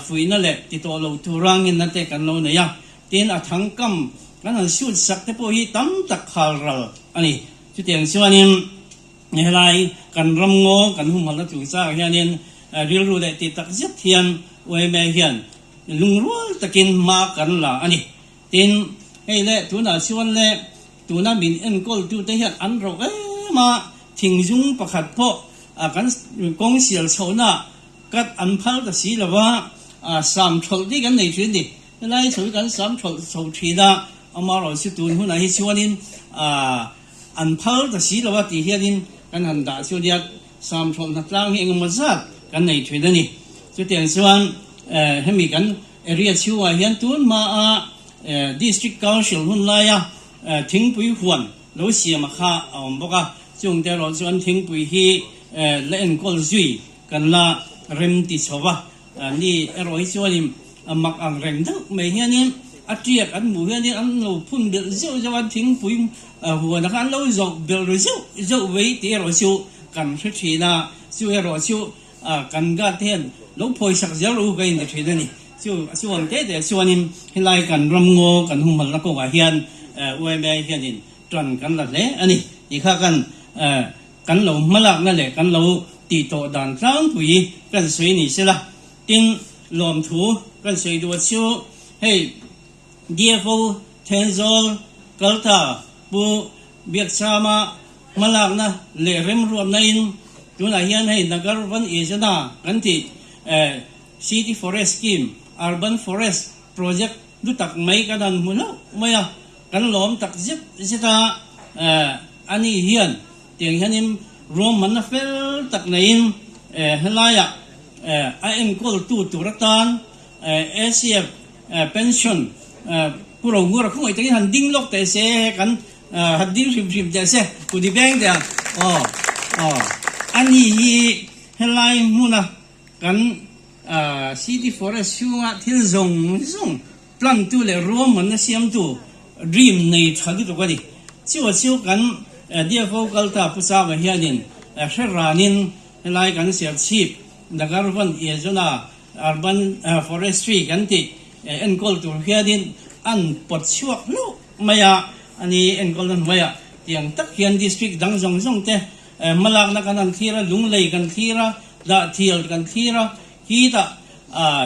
fuihna leh ti tawh lo tura ngenna te kan lo nei a, tin a thangkam kan han siut sak te pawh hi tam tak khal ral a ni. Chutiang chuanin. Helai kan ramngaw kan humhalna chungchangah hianin rilru leh tih tak zet hian UMA hian lungrual takin hma kan la a ni. Tin, hei leh tunah chuan leh tuna min enkawltute hian an ro em a, thingzung pakhat pawh kan kawng sial chhohnaah cut an phal ta si lo va, sam thlawlh tih kan nei thin a ni. Helai chho hi kan sam thlawlh chho thin a, amaherawhchu tun hunah hi chuanin. an phal ta si lo a tih hianin kan han dah chu nia Samthlawh hnatlang hi engemaw zat kan nei thin a ni. Chutiang chuan hemi kan area chhungah hian tun hmaa District Council hun laia thingpui huan lo siam a kha a awm bawk a, chungte erawh chuan thingpui hi la enkawl zui kan la rem ti chho va. Ni erawh hi chuanin a mak ang reng deuh mai hianin a tiak an hmuh hianin an lo phun belh zeuh zeuh a, thingpui huanah khan an lo zawh belh ru zeuh zeuh mai tih erawh chu kan hre thin a, chu erawh chu kan guard te hian lo phawisak zel ru ka inti thin a ni. Chu chu ang te te chuanin helai kan ramngaw kan humhalna kawngah hian yma hianin tan kan la hle a ni tih kha kan Kan lo hmalakna leh kan lo tih tawh dan tlangpui kan sawi ni sela, tin lawmthu kan sawi duh a chu hei DFO Thenzawl Kalta Pu Biakchama hmalakna leh remruatna in tunah hian hei Nagar Van Yojana kan tih City Forest Scheme, Urban Forest Project lu tak mai kan han hmu hlauh mai a, kan lawm tak zet zet a. A ni hian tiang hianin ruahmanna fel tak neiin helaiah a enkawltu tur atan ACF pension Pu Rohmura khawngaih takin han ding lawk teh se, kan han ding hrim hrim teh se, Pu Dibeng teh ang aw aw. A ni hi helai hmuna kan City Forest chhunga thil zawng zawng Plan tu leh ruahmanna siamtu dream nei tha lutuk a ni. Chiu a chiu kan DFO kal ta Pu Chama hianin hre ranin helai kan Serchhip Nagarvan Yojana Urban Forestry kan tih enkawl tur hianin an pawt chhuak hlauh mai a, ani enkawlna hnuaiah tiang tak hian district dang zawng zawng te hmalakna kan han thlir a, lunglei kan thlir a, dahthial kan thlir a, Khitah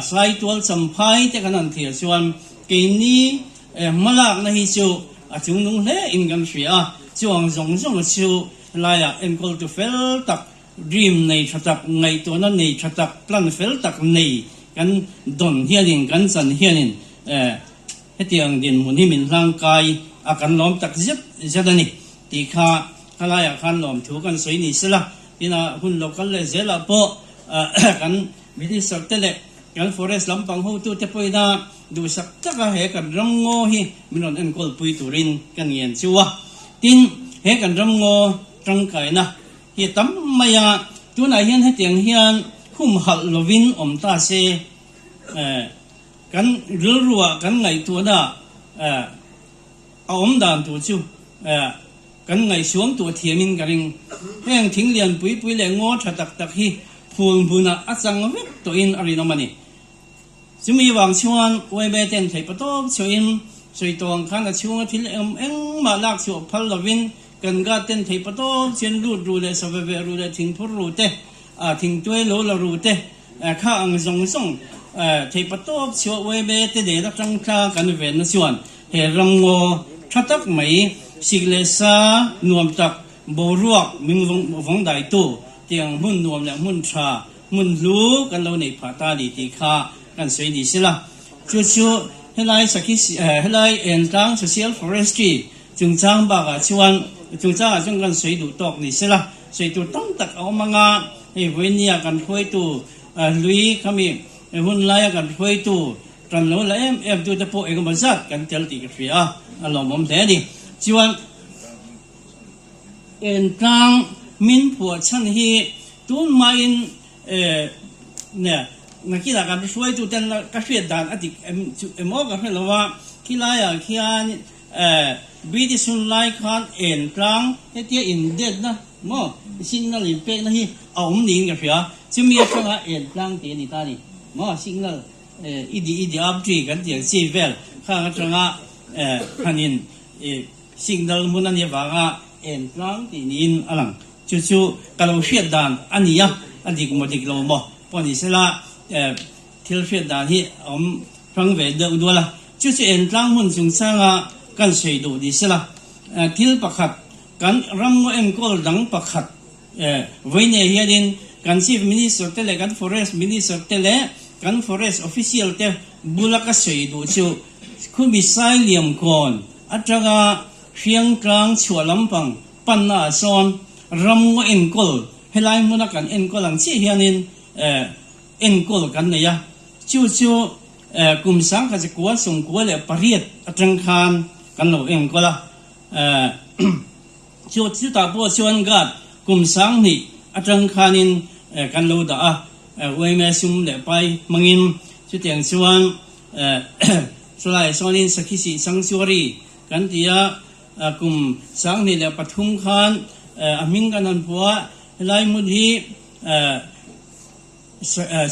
Saitual Champhai te kan han thlir chuan keini hmalakna hi chu a chungnung hle in kan hria a, chuang zawng zawng chu helaiah enkawltu fel tak, dream nei tha tak, ngaihtuahna nei tha tak, plan fel tak nei kan dawn hianin kan chan hianin hetiang dinhmun hi min hlangkai a kan lawm tak zet zet a ni tih kha helaiah khan lawmthu kan sawi ni sela, tina hun lo kal leh zelah pawh Kan Minister te leh kan Forest lampang hotute pawhin duhsak taka he kan ramngaw hi min rawn enkawl pui turin ka ngen chu a. Tin, he kan ramngaw tangkaina hi a tam mai a, tunah hian hetiang hian humhalh lovin awm ta se, kan rilruah kan ngaihtuahna a awm dan tur chu Kan ngaihsuam tuah thiamin ka ring. Heng thing lian pui pui leh ngaw tha tak tak hi phul hmunah a chang vek tawhin a rinawm a ni. Chumi vang chuan Uaime ten theih patawp chhuahin sawi tawng khan a chhunga thil eng engmah lak chhuah phal lovin kan guard ten theih patawp chuan lut ru leh save veh ru leh thingphur ru te, thingtuai lo la ru te kha ang zawng zawng theih patawp chhuah Uaime te nen atang tla kan venna chuan He ramngaw tha tak mai, sik leh sa nuam tak, boruak min vawng daitu tiang hmun nuam leh hmun tha, hmun hlu kan lo neih phah ta ni tih kha kan sawi ni sela. Chu chu helai sakhi helai Entlang Social Forestry chungchang bakah chuan chungchangah chuan kan sawi duh tawk ni sela. Sawi tur tam tak a awm anga hei vawinia kan hruaitu hlui khami hun laia kan hruaitu Kan lo la em em tute pawh engemaw zat kan tel tih ka hria a, a lawmawm hle a ni. Chuan Entlang min phuah chhan hi tun hmain ne nakinah kan hruaitu ten ka hriat dan a dik em chu emaw ka hre lo a, khilaiah khian British hun lai khan Entlang hetia indetna maw signal inpekna hi a awm niin ka hria, chumi atanga Entlang tih a ni ta a ni maw signal. I di i di ap ṭi kan tih ang chi vel khang aṭanga hanin signal hmun a nih avanga en tlang tih niin a lang. Chu chu ka lo hriat dan a ni a, a dik maw dik lo maw pawh ni sela thil hriat dan hi a awm hrang ve deuh dual a. Chu chu en tlang hmun chungchanga kan sawi duh ni sela thil pakhat kan ramngaw enkawl dang pakhat Vawinia hianin kan Chief Minister te leh kan Forest Minister te leh kan Forest Official te bula ka sawi duh chu khumi Sailiamkawn atanga Hriangtlang chhuah lampang panna ah sawn ramngaw enkawl helai hmuna kan enkawl ang chiah hianin enkawl kan nei a, chu chu kum sangkhat zakua sawmkua leh pariat atang khan kan lo enkawl a, chu chutah pawh chuan guard kum sanghnih atang khanin kan lo dah a, yma sum leh pai hmangin chutiang chuan chulaiah chuanin Sakhisih Sanctuary kan ti a, kum 2003 khan a hming kan han phuah a, helai hmun hi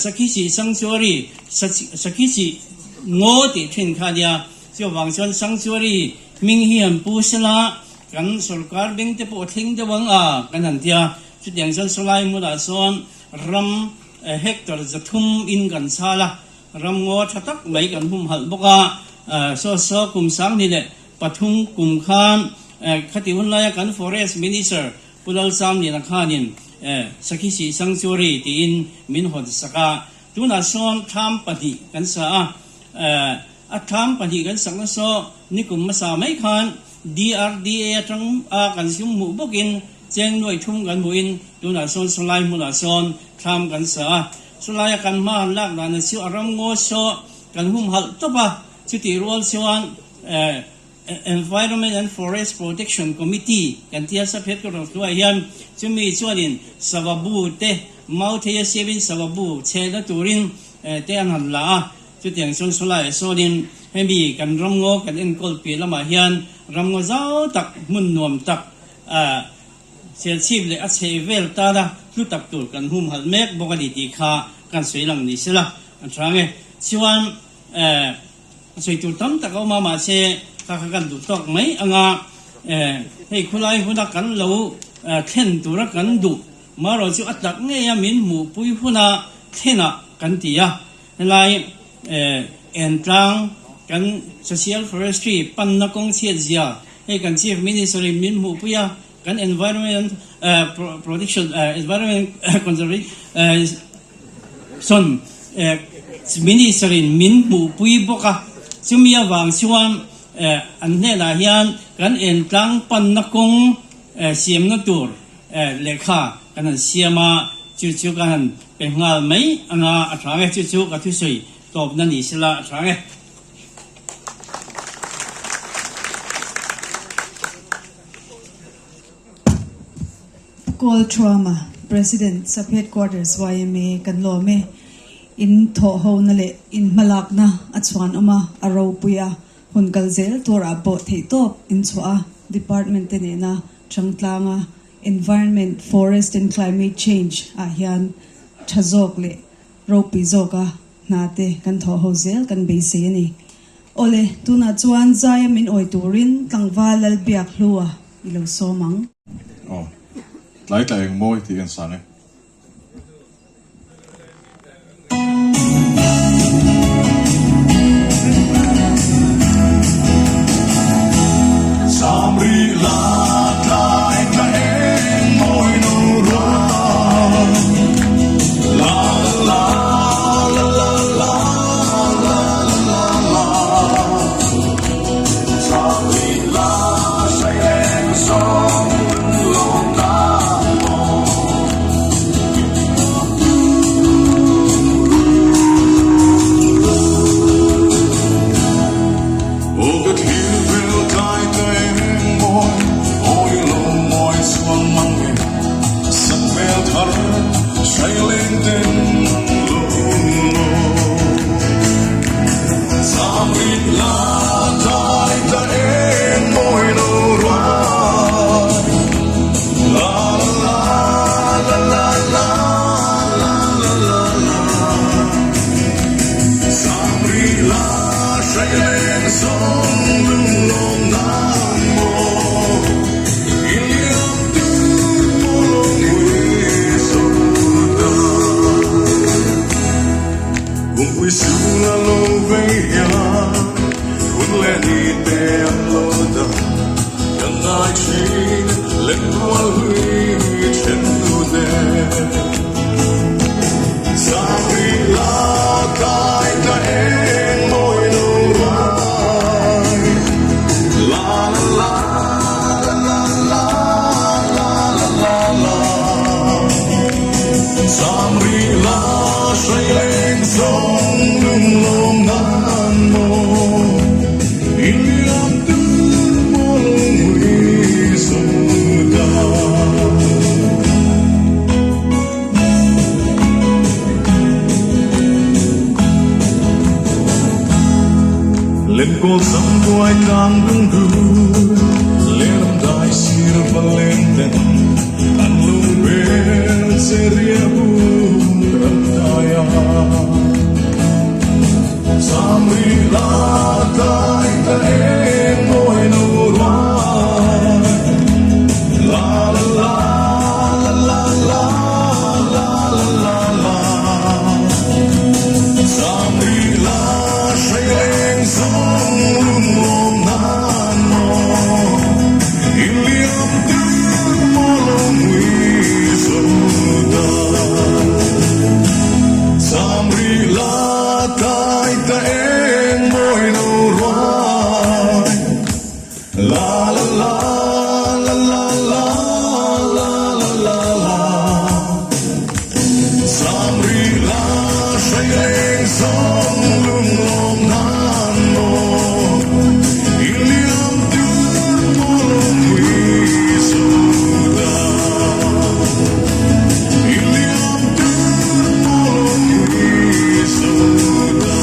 Sakhisih Sanctuary, Sakhisih Ngaw tih thin kha a nia, chuvang chuan Sanctuary hming hi han pu sela kan sorkar beng te pawh a thleng deuh ang a kan han ti a, chutiang chuan sawlai hmunah sawn ram hectare 300 in kan chhal a, Ramngaw tha tak mai kan humhalh bawk a, saw saw kum 2003 kum khan khati hun laia kan Forest Minister Pu Lalchamliana khanin Sakhisih Sanctuary tiin min hawn sak a, tunah sawn thlam pahnih kan sa a, a thlam pahnih kan sakna saw nikum hmasa mai khan DRDA atang a kan sum hmuh bawkin cheng nuai thum kan hmuhin tunah sawn sawlai hmunah sawn thlam kan sa a. Chulaia kan hma han lak dan chu a ram ngaw saw kan humhalh tawp a, chutih rual chuan Environment and Forest Protection Committee kan tia sap headquarter hnuaiah hian chumi chuanin sava bu te Mautheia siamin sava bu chhehna turin te an han la a, chutiang chuan chulaiah sawnin hemi kan ram ngaw kan enkawl piah lamah hian ram ngaw zau tak hmun nuam tak Serchhip leh a chheh vel tana hlu tak tur kan humhalh mek bawk a ni tih kha kan sawi lang ni sela a tha nge. Chuan eh sawi tur tam tak a awm a mahse kha kha kan duh tawk mai anga eh hei khulai huna kan lo thlen tura kan duh marawh chu a tak ngei a min hmuhpui huna thlenah kan ti a. Helai eh entlang kan Social Forestry panna kawng chhiat zia hei kan Chief Minister in min hmuhpui a, kan Environment eh Protection eh Environment Conservation eh Minister in min hmuhpui bawk a, chumi avang chuan eh an hnenah hian kan entlang panna kawng eh siamna tur eh lehkha kan han siam a, chu chu ka han pe nghal mai anga a tha nge, chu chu ka thusawi tawpna ni sela a tha nge. Call Thuama, President, Sub Headquarters yma kan lawm e. In thawh hona leh in hmalakna a chhuan awm a, a ropui a, hun kal zel turah pawh theihtawp in chhuah a, Department te nena changtlanga Environment, Forest and Climate Change ah hian tha zawk leh ropui zawka hna te kan thawh ho zel kan beisei a ni. Awle, tunah chuan zaia min awi turin tlangval Lalbiak Hlua i lo sawm ang. Aw, tlai tlai eng mawi tih kan sang e. zawng lunglawm nan maw In liam tur maw lungmui zo ta. Lenkawl sam tuai tlang dung du, Lehlam dai sir va leng ten, An lung bel che ria bur an dai a. Sam ri la tlai ta eng mawi no ruai, La la la la la la la la la la. Sam ri la hrai leng zawng lunglawm nan maw, In liam tir maw lo ngui zo ta. Sam ri la tlai ta eng mawi no ruai, La la la la la la la la la la. Sam ri la hrai leng zawng lunglawm nan maw, In liam tir maw lo ngui zo ta. In liam tir maw lo ngui zo ta.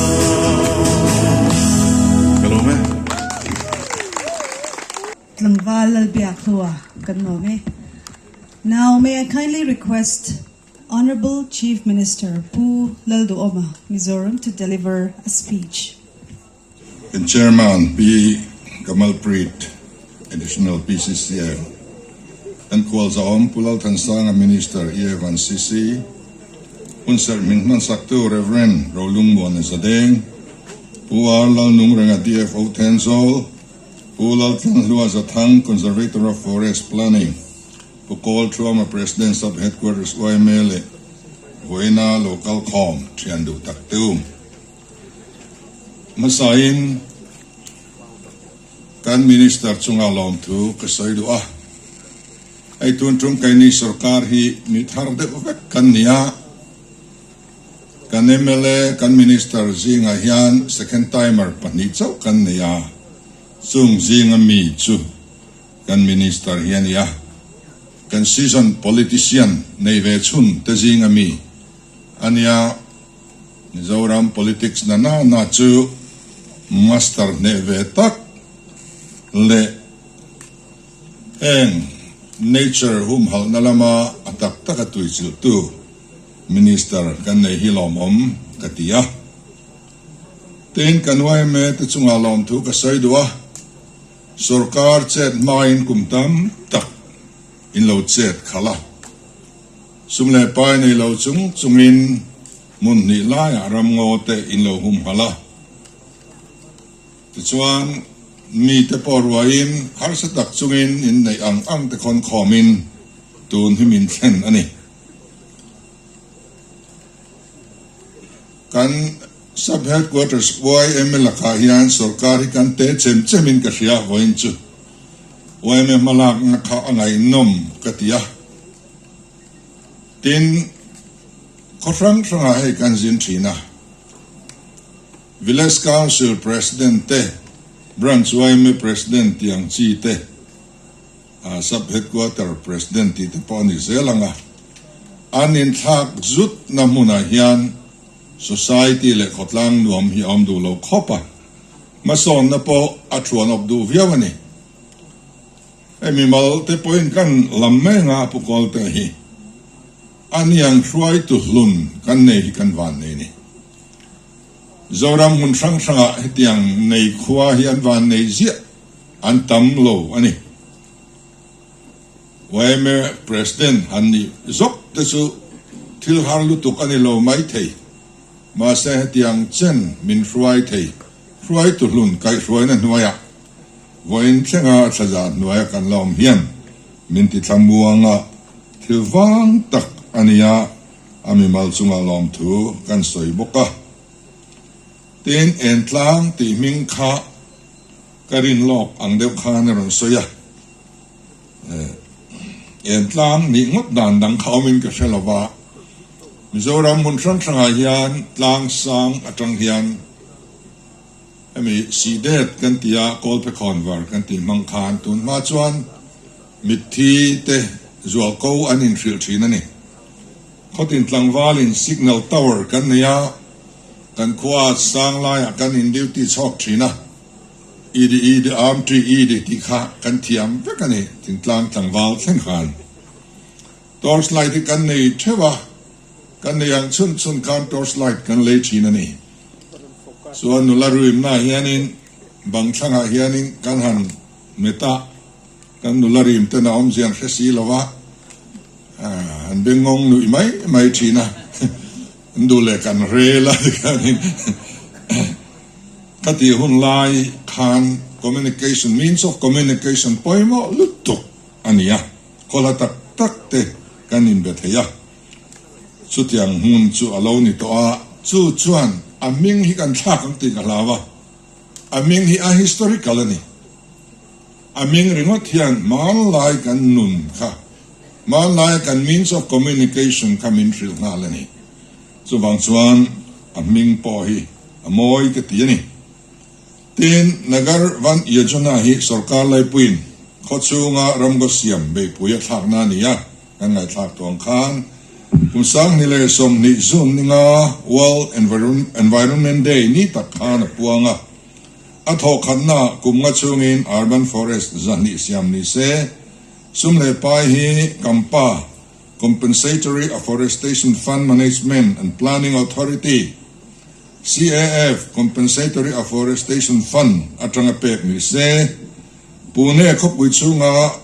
Ka lawm e. Tlangval Lalbiakhlua kan lawm e. Now may I kindly request Honourable Chief Minister Pu Lalduhoma, Mizoram to deliver a speech. Kan Chairman Pi Kamal Preet, Additional PCCF, kan khualzawm Pu Lalthansanga Minister Evan CC, Hunserh min hmansaktu Rev. Rolungmuana Zadeng, Pu R. Lalnungrenga DFO Thenzawl, Pu Laltlanhlua Zathang, Conservator of Forest Planning, Pu Kawl Thuama President Sub Headquarters yma leh Vawiina Local Khawm thian duh tak tu. Hmasain kan Minister chunga lawmthu ka sawi duh a, hei tun tum keini sorkar hi mi thar deuh vek kan ni a, Kan mla, kan Minister zingah hian second timer pahnih chauh kan nei a, chung zinga mi chu kan Minister hi a ni a. Kan season politician nei ve chhun te zinga mi a nia. Mizoram politics na na na chu master hneh ve tak leh heng nature humhalhna lama a tak taka tuichilhtu Minister kan nei hi lawmawm ka ti a. Tin, kan yma te chungah lawmthu ka sawi duh a, sorkar chet hmain kum tam tak in lo chet khalh a. Sum leh pai nei lo chung chungin hmun hnih laiah ramngaw te in lo humhalh a. Tichuan, mite pawh ruaiin harsa tak chungin in neih ang ang te khawn khawmin tun hi min thlen a ni. Kan Sub Headquarters yma lakah hian sorkar hi kan te chem chemin ka hria vawiin chu yma hmalakna kha a ngaihnawm ka ti a. Tin, khaw hrang hrangah hei kan zin thin a. Village Council President te, Branch yma President tih ang chi te, Sub Headquarter President tih te pawh a ni zel ang a, an inthlak zut na hmunah hian Society leh khawtlang nuam hi a awm duh lo khawp a, hmasawnna pawh a thuan awp duh viau a ni. Hei mimal te pawhin kan lam mai anga Pu Kawlte hi a niang hruaitu hlun kan nei hi kan van nei ni. Zoram hmun hrang hrangah hetiang nei khua hi an van nei ziah. An tam lo a ni. Yma President han nih zawk te chu thil har lutuk a ni lo mai thei. Mahse hetiang chen min hruai thei, hruaitu hlun kaihhruaina hnuaiah vawiin thlenga thlazah hnuaia kan la awm hian min ti thlamuang a, thil vang tak a nia a mimal chunga lawmthu kan sawi bawk a. Tin, Entlang tih hming kha Ka rin lawk ang deuh khan a rawn sawi a, Entlang nih ngawt dan dang kha awmin ka hre lo va, Mizoram hmun hrang hrangah hian tlang sang atang hian hemi sihdet kan ti a, kawlphekhawnvar kan tih hmang khan tun hma chuan mitthi te zualko an inhrilh thin a ni. Khawtin tlangvalin signal tower kan nei a, kan khua sang laiah kan in duty chhawk thin a, idi idi arm tree idi tih kha kan thiam vek a ni, thingtlang tlangval thleng khan. Torch light hi kan nei theuh a, kan nei ang chhun chhun khan torch light kan lei thin a ni. Chuan nula rimnaah hianin bang thlangah hianin kan han met a, kan nula rim ten a awmzia an hre si lo va, an bengngawng nuih mai mai thin a, an duh leh kan rel a tikhanin khati hun lai khan communication, means of communication pawimawh lutuk a ni a. Khawla tak tak te kan inbe thei a, chutiang hmun chu a lo ni tawh a, chu chuan a hming hi kan thlak ang tih ka hlau a, a hming hi a historical a ni. A hming ringawt hian hmanlai kan nun kha, hmanlaia kan means of communication kha min hrilh nghal a ni. Chuvang chuan a hming pawh hi a mawi ka ti a ni. Tin, Nagar Van Yojana hi sorkar laipuiin khaw chhunga ramgo siam beihpui a thlakna a ni a, kan ngaihthlak tawh ang khan kum 2020 June ninga World Environment Day ni tak khan a puang a. A thawhkhatna kum nga chhungin Urban Forest 200 siam ni se, sum leh pai hi Kampa Compensatory Afforestation Fund Management and Planning Authority, CAF, Compensatory Afforestation Fund, atanga pek ni se, Pune khawpui chhunga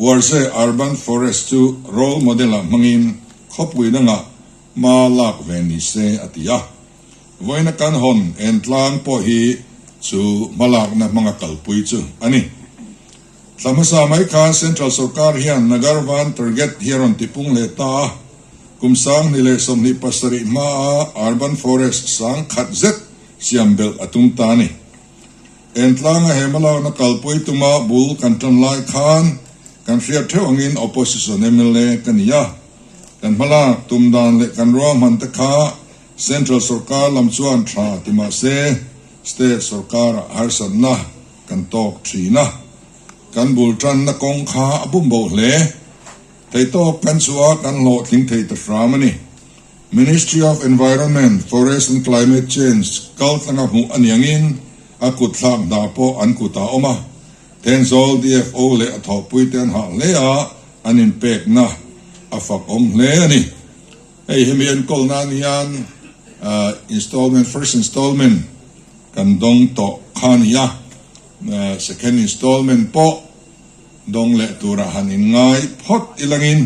Warje Urban Forest chu role model-ah hmangin khawpui dangah hma lak ve ni se a ti a. Vawiina kan hawn en tlang pawh hi chu hmalakna hmanga kalpui chu a ni. Thla hmasa mai khan Central Sorkar hian Nagar Van Target hi a rawn tipung leh ta a, kum 2027 hmaa Urban Forest 10,000 zet siam belh a tum ta a ni. Entlanga he hmalakna kalpui tuma bul kan tan lai khan kan hriat theuh angin Opposition mla ka ni a, kan hmalak tum dan leh kan ruahman te kha Central Sorkar lam chuan tha ti mahse State Sorkarah harsatna Kan tawk thin a, kan bul tanna kawng kha a bum bo hle. Theitawk kan chhuah a, kan hlawhtling thei ta hram a ni. Ministry of Environment, Forest and Climate Change kal tlanga hmuh a ni angin a kut thlak hna pawh an kutah a awm a. Thenzawl DFO leh a thawhpuite an hah hle a, an inpekna a fak awm hle a ni. Hei hemi enkawl nan hian installment, first installment, Kan dawng tawh kha a ni a, second installment pawh dawng leh turah han inngai phawt ilangin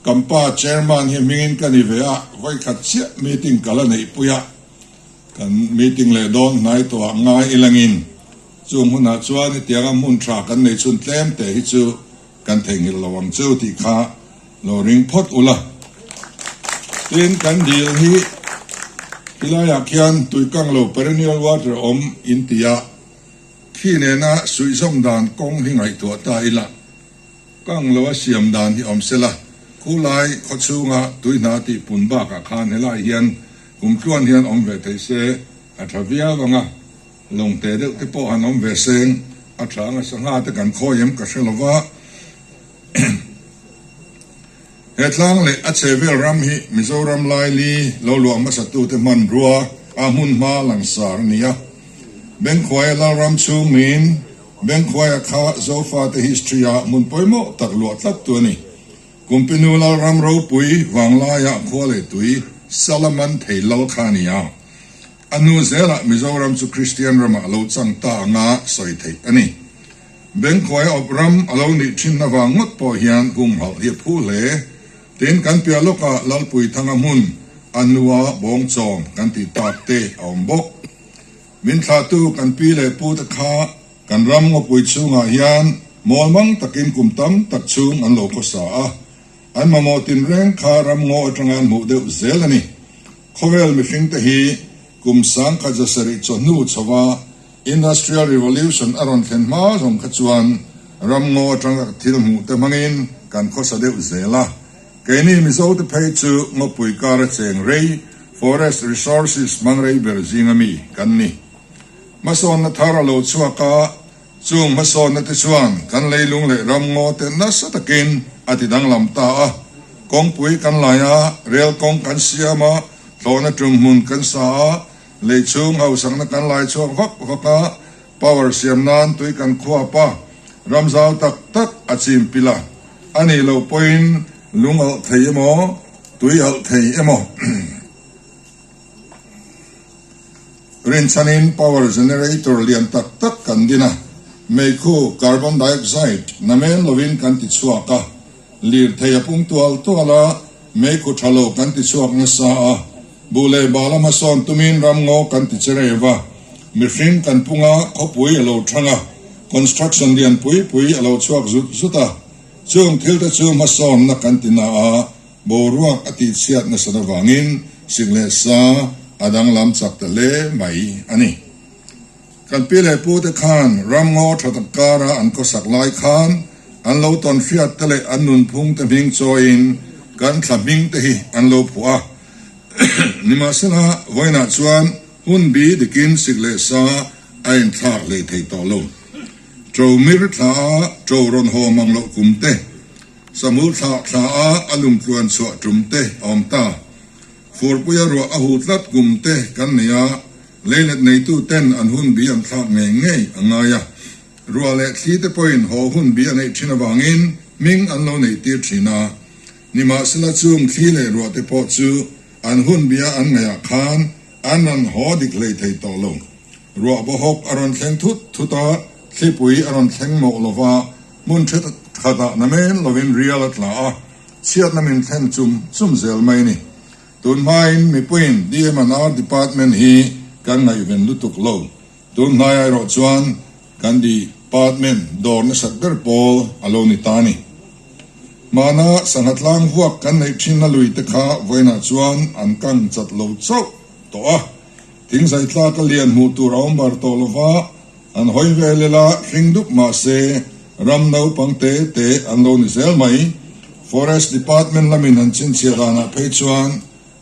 Kampa chairman hi hmingin ka ni ve a, vawikhat chiah meeting ka la neihpui a, kan meeting leh dawn hnai tawhah ngai ilangin chung hunah chuan hetianga hmun tha kan nei chhun tlem te hi chu kan theihnghilh lo ang chu tih kha lo ring phawt ula. Tin, kan dil hi khilaiah khian tuikang lo perennial water awm in ti a, khi nena suihzawm dan kawng hi ngaihtuah ta ila, kang lo a siam dan hi awm sela, khulai khawchhunga tuihna tih pun bakah khan helai hian kumtluan hian awm ve thei se a tha viau ang a. Lawng te deuh te pawh han awm ve seng, a tha anga sangha te kan khawi em ka hre lo va. He tlang leh a chhe vel ram hi Mizoram laili lo luah hmasatute hmanrua a hmun hma langsar a ni a. Bengkhuaia Lalram chhung niin Bengkhuaia kha Zofate history-a hmun pawimawh tak luah tlattu a ni. Kumpinu Lalram ropui vanglaiah khua leh tui Salaman thei lal kha a ni a. A hnu zelah Mizoram chu Kristian ramah a lo chang ta anga sawi theih a ni. Bengkhuai awp ram a lo nih thin avang ngawt pawh hian humhalh hi a phu hle. Tin, kan piah lawkah Lalpuithanga hmun a hnua bawngchawm kan tih tak te a awm bawk. Min thlahtu kan pi leh pu te kha kan ram ngawpui chhungah hian mawlmang takin kum tam tak chhung an lo khawsa a. An mamawh tinreng kha ram ngaw atanga an hmuh deuh zel a ni. Khawvel mihringte hi kum 1700 chawhnu chhova Industrial Revolution a rawn thlen hma zawng kha chuan ram ngaw atanga thil hmuh te hmangin kan khawsa deuh zel a. Keini Mizote phei chu ngawpui kara cheng rei, forest resources hmang rei ber zinga mi kan ni. Hmasawnna thar a lo chhuak a, chung hmasawnna te chuan kan leilung leh ramngaw te nasa takin a ti danglam ta a. Kawngpui kan lai a, rel kawng kan siam a, thlawhna tum hmun kan sa a, lei chhung hausakna kan lai chhuak vak vak a, Power siam nan tui kan khuap a, ram zau tak tak a chim pil a, a nih loh pawhin lung alh thei emaw, tui alh thei emaw rinchhanin power generator lian tak tak kan din a, meikhu, carbon dioxide, namen lovin kan ti chhuak a, lirthei a pung tual tual a, meikhu tha lo kan ti chhuak nasa a. Buh leh bal a hmasawn tumin ramngaw kan ti che reuh a, mihring kan pung a, khawpui a lo thang a, construction lian pui pui a lo chhuak zut zut a, chung thil te chu hmasawnna kan ti na a, boruak a tihchhiat nasat avangin sik leh sa a danglam chak ta hle mai a ni. Kan pi leh pu te khan ramngaw tha tak kara an khawsak lai khan an lo tawn hriat te leh an nunphung te hming chawiin kan thla hming te hi an lo phuah a. Nimahsela, vawiinah chuan hun bi dikin sik leh sa a inthlak hlei thei tawh lo. Ṭo mir thla a ṭo rawn haw mang loh kum te, Sahmul thla thla a a lungtluan chhuah ṭum te a awm ta. Furpuia ruah a hu tlat kum te kan nei a, leilet neitu ten an hun bi an thlak ngei ngei a ngai a. Ruah leh thli te pawhin haw hun bi a neih ṭhin avangin hming an lo neih tir ṭhin a. Nimahsela chung thli leh ruah te pawh chu an hun bia an ngaihah khan an rawn haw dik hlei thei tawh lo. Ruah bawhawk a rawn thleng thut thut a, thlipui a rawn thleng mawh lo va, hmun thenkhatah namen lovin rial a tla a, chhiatna min thlen chum chum zel mai a ni. Tun hmain mipuiin DMNR department hi kan ngaihven lutuk lo. Tun hnaiah erawh chuan kan department dawr nasat ber pawl a lo ni ta a ni. Hmana sangha tlang vuak kan neih thinna lui te kha vawiinah chuan an kang chat lo chauh tawh a. Thingzai tlaka lian hmuh tur a awm bar tawh lo va, an hawi vel ila hring dup mah se ram naupang te te an lo ni zel mai. Forest department lamin an chhinchhiah danah phei chuan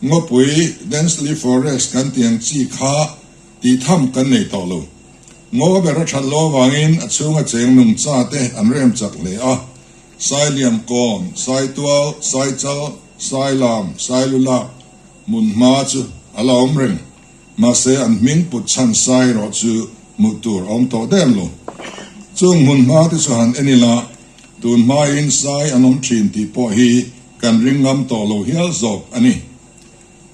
ngawpui densely forest kan tih ang chi kha Tih tham kan nei tawh lo. Ngaw ber a that lo avangin a chhunga cheng nungcha te an rem chak hle a. Sailiam kawn, Saitual, Saichal, Sailam, Sailulak, hmun hma chu a la awm reng. Mahse an hming put chhan sai erawh chu hmuh tur a awm tawh der lo. Chung hmun hma te chu han en ila, tun hmain sai an awm thin tih pawh hi kan ring ngam tawh lo hial zawk a ni.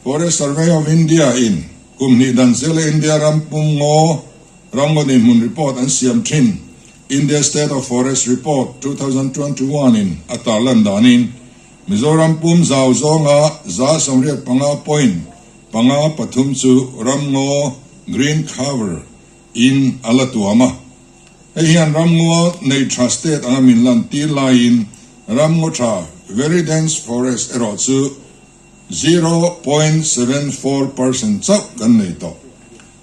Forest Survey of India in kum hnih dan zela India ram pum ngaw ramngaw dinhmun report an siam thin. India State of Forest Report 2021 in a tarlan danin Mizoram pum zau zawnga 85 point panga pathum chu ramngaw green cover in a la tuam a. Hei hian ramngaw nei tha state anga min lan tir laiin ramngaw tha very dense forest erawh chu 0.74 percent chauh kan nei tawh.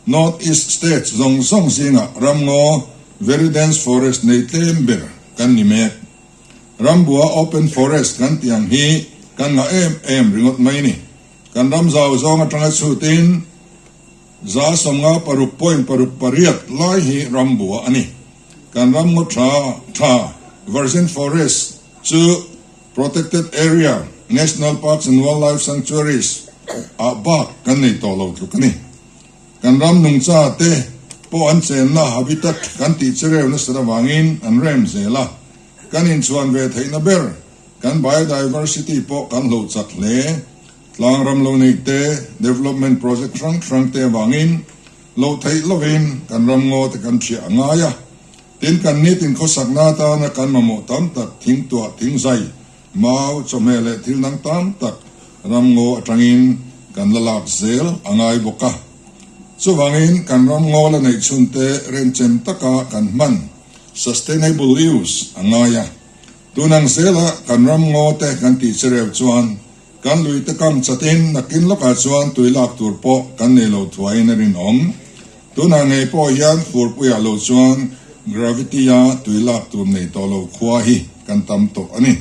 North East States zawng zawng zingah ramngaw very dense forest nei tlem ber kan ni mek. Rambua open forest kan tih ang hi kan ngah em em ringawt mai ni. Kan ram zau zawng atanga chhutin 56 point paruk pariat lai hi rambua a ni. Kan ramngaw tha tha virgin forest chu Protected Area, National Parks and Wildlife Sanctuaries, ah bak kan nei tawh lo tluk a ni. Kan ram nungcha te pawh an chenna habitat kan tih chereu nasat avangin an rem zel a, kan inchhuan ve theihna ber kan biodiversity pawh kan hloh chak hle. Tlang ram lo nei te, development project hrang hrang te avangin loh theih lovin kan ram ngaw te kan thiah a ngai a. Tin, kan nitin khawsakna atana kan mamawh tam tak thingtuah, thingzai, mau, chawhmeh leh thil dang tam tak ramngaw atangin kan la lak zel a ngai bawk a. Chuvangin, kan ramngaw la neih chhunte remchem taka kan hman, sustainable use, a ngai a. Tun ang zela kan ramngaw te kan tih chereu chuan kan lui te kam chatin nakin lawkah chuan tui lak tur pawh kan nei lo thuaiin a rinawm. Tunah ngei pawh hian furpuiah lo chuan gravity-a tui lak tur nei tawh lo khua hi kan tam tawh a ni.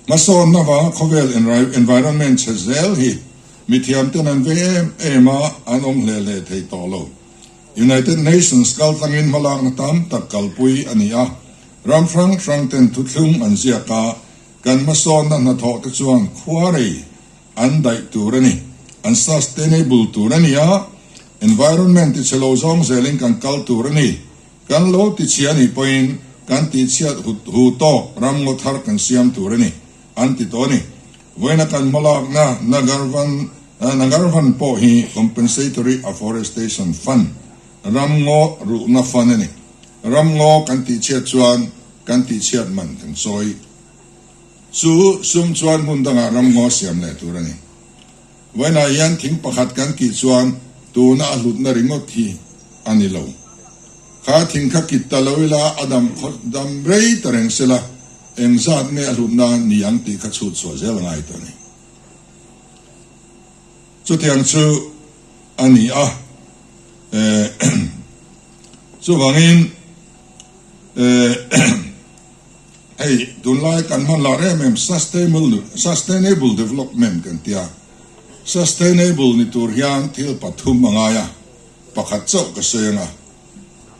Hmasawnna vanga khawvel environment chhe zel hi mithiamten an vei em em a, an awm hle hle thei tawh lo. United Nations kaltlangin hmalakna tam tak kalpui a ni a, ram hrang hrangten thuthlung an ziak a, kan hmasawnna hnathawh te chuan khuarei an daih tur a ni, an sustainable tur a ni a, environment tichhe lo zawng zelin kan kal tur a ni. Kan lo tichhia anih pawhin kan tihchhiat hu tawk ramngaw thar kan siam tur a ni, an ti tawh a ni. Vawiina kan hmalakna Nagarvan Nagarvan pawh hi Compensatory Afforestation Fund, ramngaw ruhna fund a ni. Ramngaw kan tihchhiat chuan kan tihchhiat man kan sawi. Chu sum chuan hmun dangah ramngaw siam leh tur a ni. Vawiinah hian thing pakhat kan tih chuan tuna a hlutna ringawt hi a ni lo. Kha thing kha kit ta lo ila a dam khaw dam rei ta reng sela eng zat nge a hlutna ni ang tih kha chhut chhuah zel a ngai tawh a ni. Chutiang chu a ni a, chuvangin Hei, tunlai kan hman lar em em sustainable development kan ti a. Sustainable ni tur hian thil pathum a ngai a, pakhat chauh ka sawi ang a.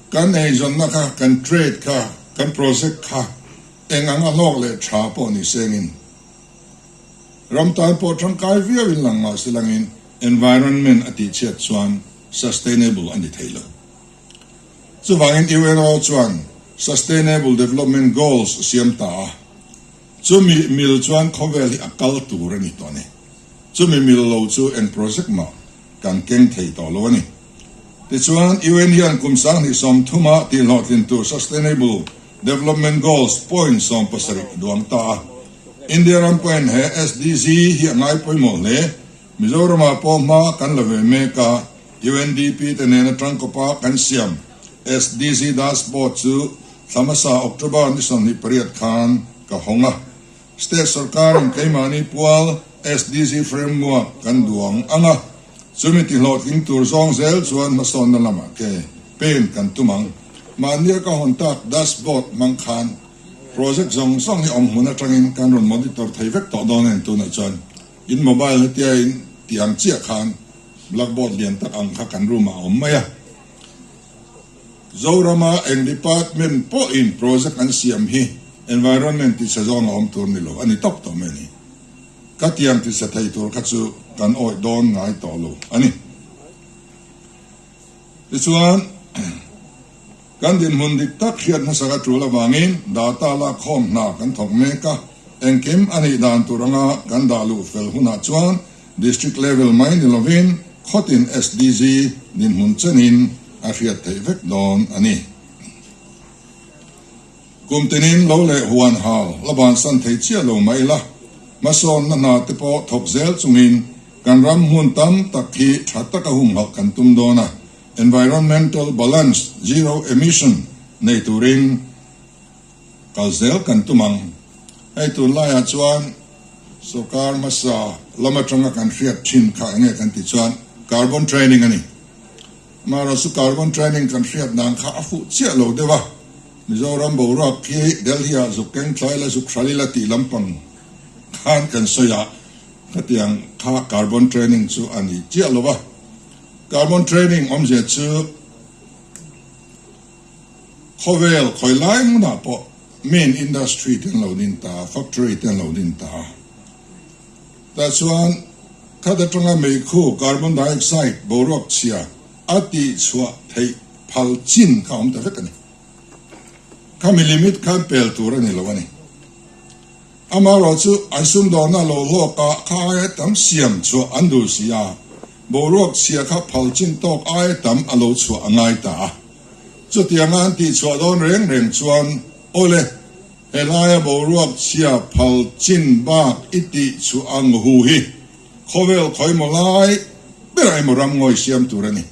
Kan eizawnna kha, kan trade kha, kan project kha eng anga hlawk leh tha pawh ni sengin ram tan pawh tangkai viau in lang mahse langin environment a tihchhiat chuan sustainable a ni thei lo. Chuvangin UNO chuan Sustainable Development Goals a siam ta a, chumi mil chuan khawvel hi a kal tur a ni tawh a ni. Chumi mil lo chu eng project mah kan keng thei tawh lo a ni. Tichuan, UN hian kum 2030 ah tihhlawhtlin tur Sustainable Development Goals point 70 duang ta a. India ram pawhin he SDG hi a ngai pawimawh hle. Mizoramah pawh hma kan la ve mek a, UNDP te nena tangkawpa kan siam SDG dashboard chu thla hmasa October ni 28 khan ka hawng a. State sorkarin keimahni pual SDG framework kan duang ang a, chumi tihlawhtling tur zawng zel chuan hmasawnna lamah ke pen kan tum ang. Mahnia ka hawn tak dashboard hmang khan project zawng zawng hi awm hmun atangin kan rawn monitor thei vek tawh dawn a ni tunah chuan. In mobile hetia in tih ang chiah khan blackboard lian tak ang kha kan room ah a awm mai a. Zorama eng department pawhin project an siam hi environment tisa zawng a awm tur ni lo a ni tawp tawh mai a ni. Ka tiang tisa thei tur kha chu kan awih dawn ngai tawh lo a ni. Tichuan kan dinhmun dik tak hriat hmasak a tul avangin data lakkhawm hna kan thawk mek a, engkim a nih dan tur anga kan dah luh fel hunah chuan District level mai ni lovin khawtin SDG dinhmun chenin a hriat theih vek dawn a ni. Kum tinin lo leh huan hal la bansan thei chiah lo mai la, hmasawnna hna te pawh thawk zel chungin kan ram hmun tam tak hi tha taka humhalh kan tum dawn a, environmental balance, zero emission, nei turin kal zel kan tum ang. Hei tunlaiah chuan sorkar hmasa lam atanga kan hriat thin kha enge kan tih chuan carbon training a ni. Amaherawhchu carbon training kan hriat dan kha a fuh chiah lo deuh a, Mizoram boruak khi Delhi-ah zuk keng thlai la zuk hral ila tih lampang khan kan sawi a, khatiang kha carbon training chu a ni chiah lo va. Carbon training awmzia chu khawvel khawi lai hmunah pawh main industry te an lo din ta a, factory te an lo din ta a. Tah chuan khat atanga meikhu, carbon dioxide, boruak chhia a tihchhuah theih phal chin kha a awm ta vek a ni. Khami limit khan pel tur a ni lo a ni. Amaherawhchu an sumdawrna lo hlawk a, kha aia tam siam chhuah an duh si a, boruak chhia kha phal chin tawk aia tam a lo chhuah a ngai ta a. Chutianga an tihchhuah dawn reng reng chuan, Awle, helaia boruak chhia phal chin bak i tihchhuah ang hu hi khawvel khawimaw lai berah emaw ram ngawi siam tur a ni.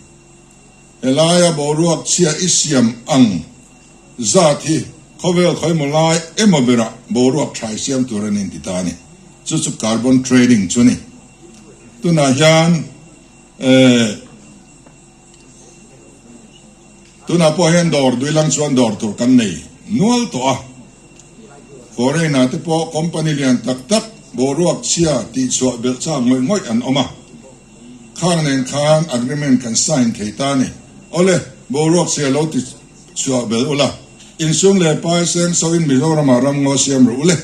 Helaia boruak chhia i siam ang zat hi khawvel khawimaw lai emaw berah boruak tha i siam tur a ni an ti ta a ni. Chu chu carbon trading chu a ni. Tunah hian eh. Tunah pawh hian dawr duilang chuan dawr tur kan nei nual tawh a. Foreign ah te pawh company lian tak tak boruak chhia tihchhuah belh chak ngawih ngawih an awm a. Khang nen khan agreement kan sign thei ta a ni. Awle, boruak chhia lo ti chhuah belh ula, insum leh pai seng so in Mizoram ah ramngaw siam rawh ule.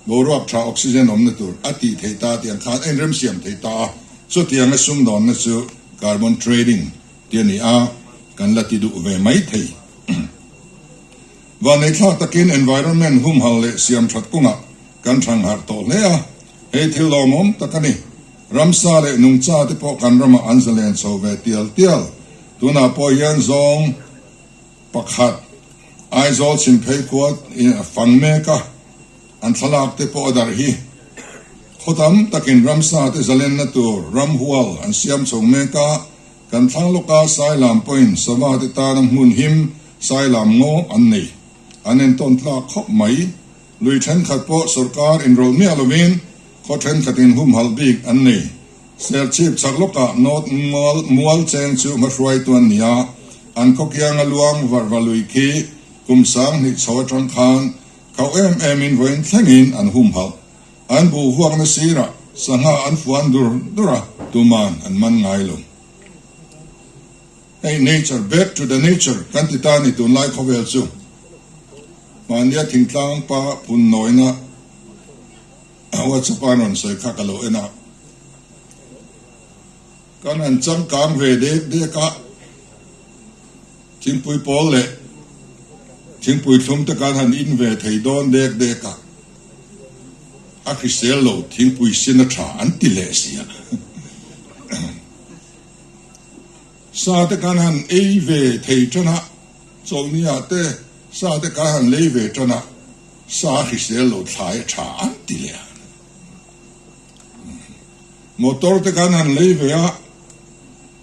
Boruak tha oxygen awmna tur a tih theih ta tiang khan a inremsiam thei ta a, chutianga sumdawnna chu carbon trading ti a ni a, kan la ti duh ve mai thei. Vanneithlak takin environment humhal leh siam that kawngah kan thangharh tawh hle a, hei thil lawmawm tak a ni. Ramsa leh nungcha te pawh kan ramah an zalen chho ve tial tial. Tunah pawh hian zawng pakhat Aizawl chhimphei khua a fang mek a, an thlalak te pawh a darh hi. Khaw tam takin ramsa te zalenna tur ramhual an siam chho mek a, kan thlang lawka Sailam pawhin sava te tana hmun him Sailam ngaw an nei. An entawn tlak khawp mai. Lui thenkhat pawh sorkar inrawlh miah lovin khaw thenkhatin humhalh bik an nei. Serchhip chak lawkah North Mual cheng chu hmahruaitu an ni a, an khawkianga luang varva lui khi kum 2000 chho atang khan khauh em emin vawiin thlengin an humhalh. An buh vuakna sirah sangha an fuan dur dur a, tuman an man ngai lo. Hei nature, back to the nature kan ti ta ni tunlai khawvel chu. Mahnia thingtlang pa phun nawina WhatsApp a rawn sawi kha ka lo en a, kan han changkang ve dek dek a, thingpui pawl leh thingpui thlum te kan han in ve thei dawn dek dek a, a hrisel lo thingpui sin a tha an ti leh si a. Sa te kan han ei ve thei tan a, chawlhni ah te sa te kan han lei ve tan a, Sa hrisel lo thlai a tha an ti leh a. Motor te khan han lei ve a,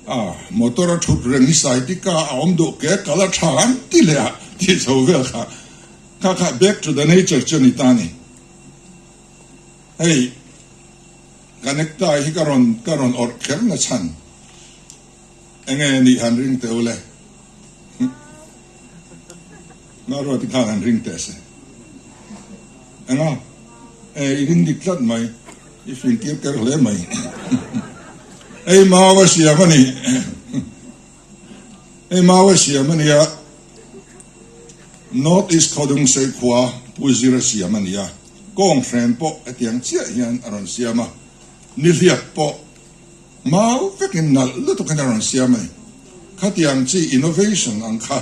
a motor a thut reng hi sai tika a awm duh ke kal a tha an ti leh a tih chho vel kha kha kha back to the nature chu a ni ta a ni. Hei ka necktie hi ka rawn ka rawn awrh kher na chhan enge nih han ring teh ule. Nga ruat i khan han ring teh se. Enga? E, i ring dik tlat mai. I fing tir ker hle mai. Ei mau a siam a ni. Ei mau a siam a nia. North East Khodung sei khua Pu Zira siam a nia. Kawng hren pawh hetiang chiah hian a rawn siam a. Nihliap pawh Mau vekin nalh lutukin a rawn siam a ni. Khatiang chi innovation ang kha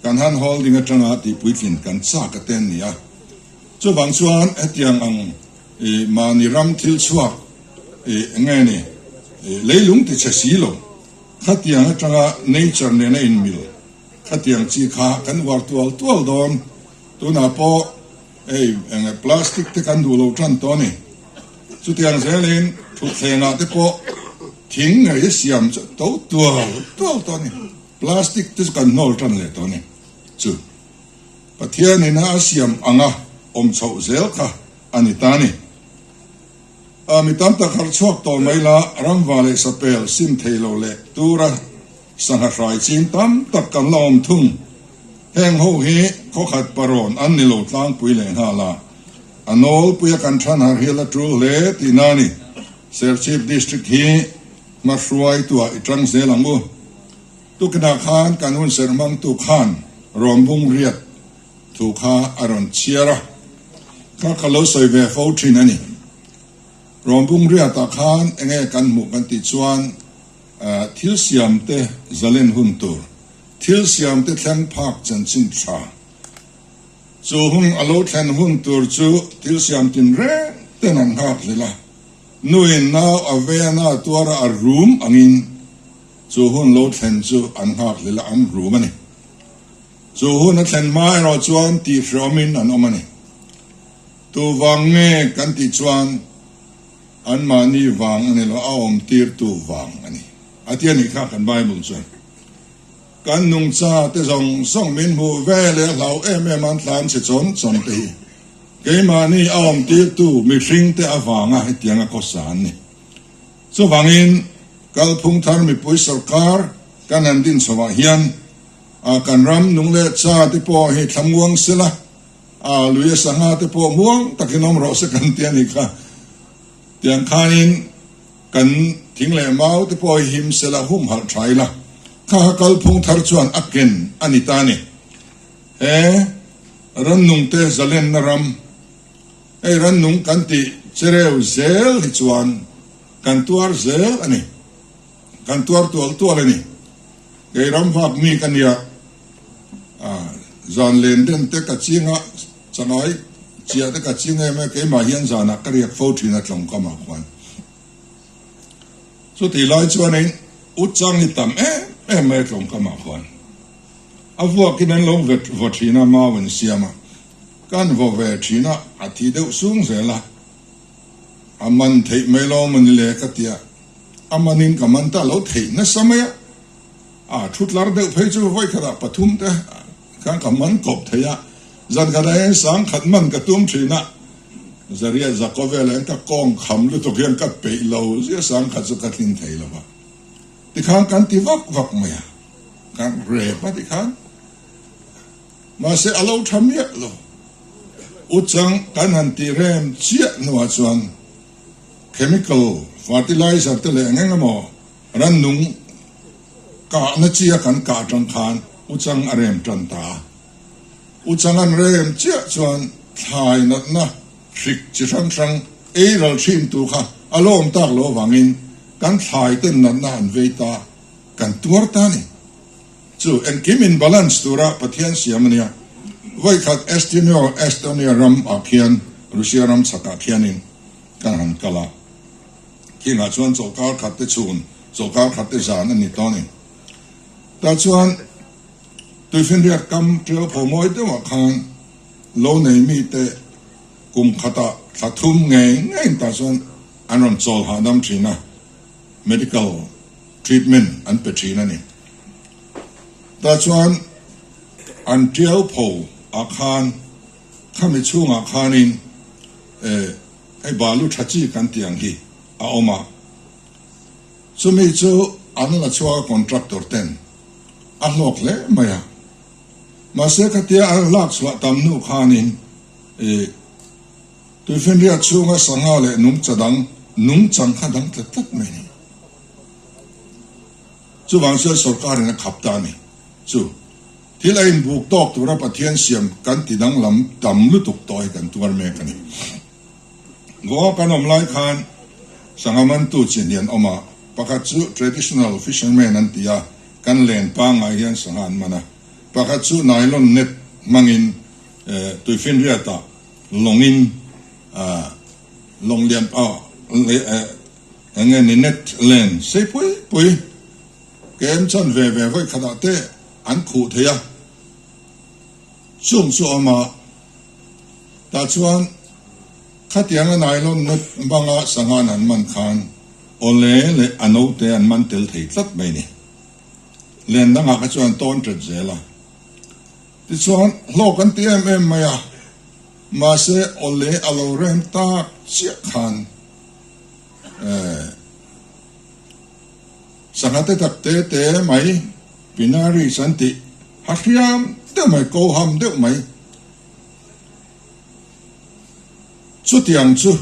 kan han holding atanga tihpuitlin kan chak a ten ni a. Chuvang chuan hetiang ang i mahni ram thil chhuak i nge ni i leilung ti chhe si lo. Khatiang atanga nature nena inmil khatiang chi kha kan uar tual tual dawn. Tunah pawh hei enge plastic te kan duh lo tan tawh a ni. Chutiang zelin thutthlengah te pawh thing ngei siam chu to tual tual tawh a ni. Plastic te chu kan hnawl tan leh tawh a ni. Chu Pathianin a siam anga awm chhoh zel kha a ni ta a ni. A mi tam tak harh chhuak tawh mai la, ramva leh sapel sim thei lo leh tura sangha hrai ching tam tak kan la awm thung. Heng ho hi khawkhat parawn an ni lo tlangpui leh nghal a. A nawlpuia kan than har hi la tul hle tihna a ni. Serchhip District hi hmahruaituah i tang zel ang u. Tukinah khan kan hun serhmangtu khan rawnbung riat thu kha a rawn chhiar a, kha ka lo sawi ve fo thin a ni. Rawnbung riatah khan enge kan hmuh kan tih chuan thil siamte zalen hun tur, thil siamte thleng phak chanchin tha. Chu hun a lo thlen hun tur chu thil siam tin reng ten an nghak hlel a, nuin nau a veiana tuara a rum angin chu hun lo thlen chu an nghak hlel a, an rum a ni. Chu hun a thlen hma erawh chuan tihhreawmin an awm a ni. Tu vang nge kan tih chuan anmahni vang a ni lo, a awmtirtu vang a ni. A ti a nih kha kan Bible chuan. Kan nungcha te zawng zawng min hmuh ve leh hlau em em an tlan chhe chawn chawn te hi keimahni a awm tirtu mihring te avanga hetianga khawsa an ni. Chuvangin kalphung thar mipui sorkar kan han din chhovah hian a kan ram nung leh cha te pawh hi thlamuang sela. A lui a sangha te pawh muang takin awm rawh se kan ti a ni kha. Tiang khanin kan thing leh mau te pawh hi him sela humhalh tha ila, kha kha kalphung thar chuan a ken a ni ta a ni. He rannungte zalenna ram, hei rannung kan tih chereu zel hi chuan kan tuar zel a ni. Kan tuar tual tual a ni. Kei ram vak mi ka nia, zan len den te ka ching a, changai chiah te ka ching em e, keimah hian zanah ka riak fo thin a tlawngkam ah khuan. Chutih lai chuanin u chang hi tam em em mai a tlawngkam ah khuan. A vuakin an lo vet vaw thin a, mau an siam a, kan vaw ve thin a, a thi deuh sung zel a, a man theih mai lo mawni le ka tia. A manin ka man ta lo theih nasa mai a, a thu tlar deuh phei chu vawi khatah pathum te khan ka man kawp thei a, zan khatah hian sang khat man ka tum thin a, Zariat Zakovela hian ka kawng kham lutuk hian ka peih lo zia sang khat chu ka tlin thei lo va, tikhan kan ti vak vak mai a, kan rep a tikhan mahse a lo tha miah lo, u chang kan han ti rem chiah hnuah chuan. Chemical fertilizer te leh eng eng emaw rannung kahna chi a kan kah atang khan uchang a rem tan ta a. Uchang an rem chiah chuan thlai natna hrik chi hrang hrang ei ral thin tu kha a lawm tak lo avangin kan thlai ten natna an vei ta, kan tuar ta a ni. Chu engkim in balance tura Pathian siam a nia. Vawikhat Estonia ram ah khian Russia ram chhakah khianin Kan han kal a, khingah chuan chawlhkar khat te chhun, chawlhkar khat te zan a ni tawh a ni. Tah chuan Tuifinriat kam ṭial pho mawi deuhah khan lo nei mite kum khatah thla thum ngei ngeiin tah chuan an rawn chawl hahdam ṭhin a, medical treatment an pe ṭhin a ni. Tah chuan an ṭial pho ah khan Khami chhungah khanin eh hei balu tha chi kan tih ang hi a awm a, chumi chu an la chhuak a contractor ten a hlawk hle mai a, mahse khatia an lak chhuah tam hnu khanin eh tuifinriat chhunga sangha leh nungcha dang nungchang kha dang tlat tlat mai a ni. Chuvang chuan sorkarin a khap ta a ni chu. Thil a inbuk tawk tura Pathian siam kan ti danglam tam lutuk tawh hi kan tuar mek a ni. Goa kan awm lai khan sangha mantu chi hnian awm a, pakhat chu traditional fisherman an ti a, kan len pangngai hian sangha an man a, pakhat chu nylon net hmangin tuifinriatah lawngin lawng lian eng nge ni net len sei pui pui Kem chan ve ve vawi khatah te an khuh thei a, chung chu a awm a, tah chuan khatianga nylon net banga sanghan an man khan awle leh a note an man tel thei tlat mai ni. Len dangah kha chuan tawn ṭet zel a, tichuan hlawk an ti em em mai a, mahse awle a lo rem tak chiah khan eh. Sangha te tak te te mai Pinaris an tih ha hriam deuh mai, ko ham deuh mai. Chutiang chu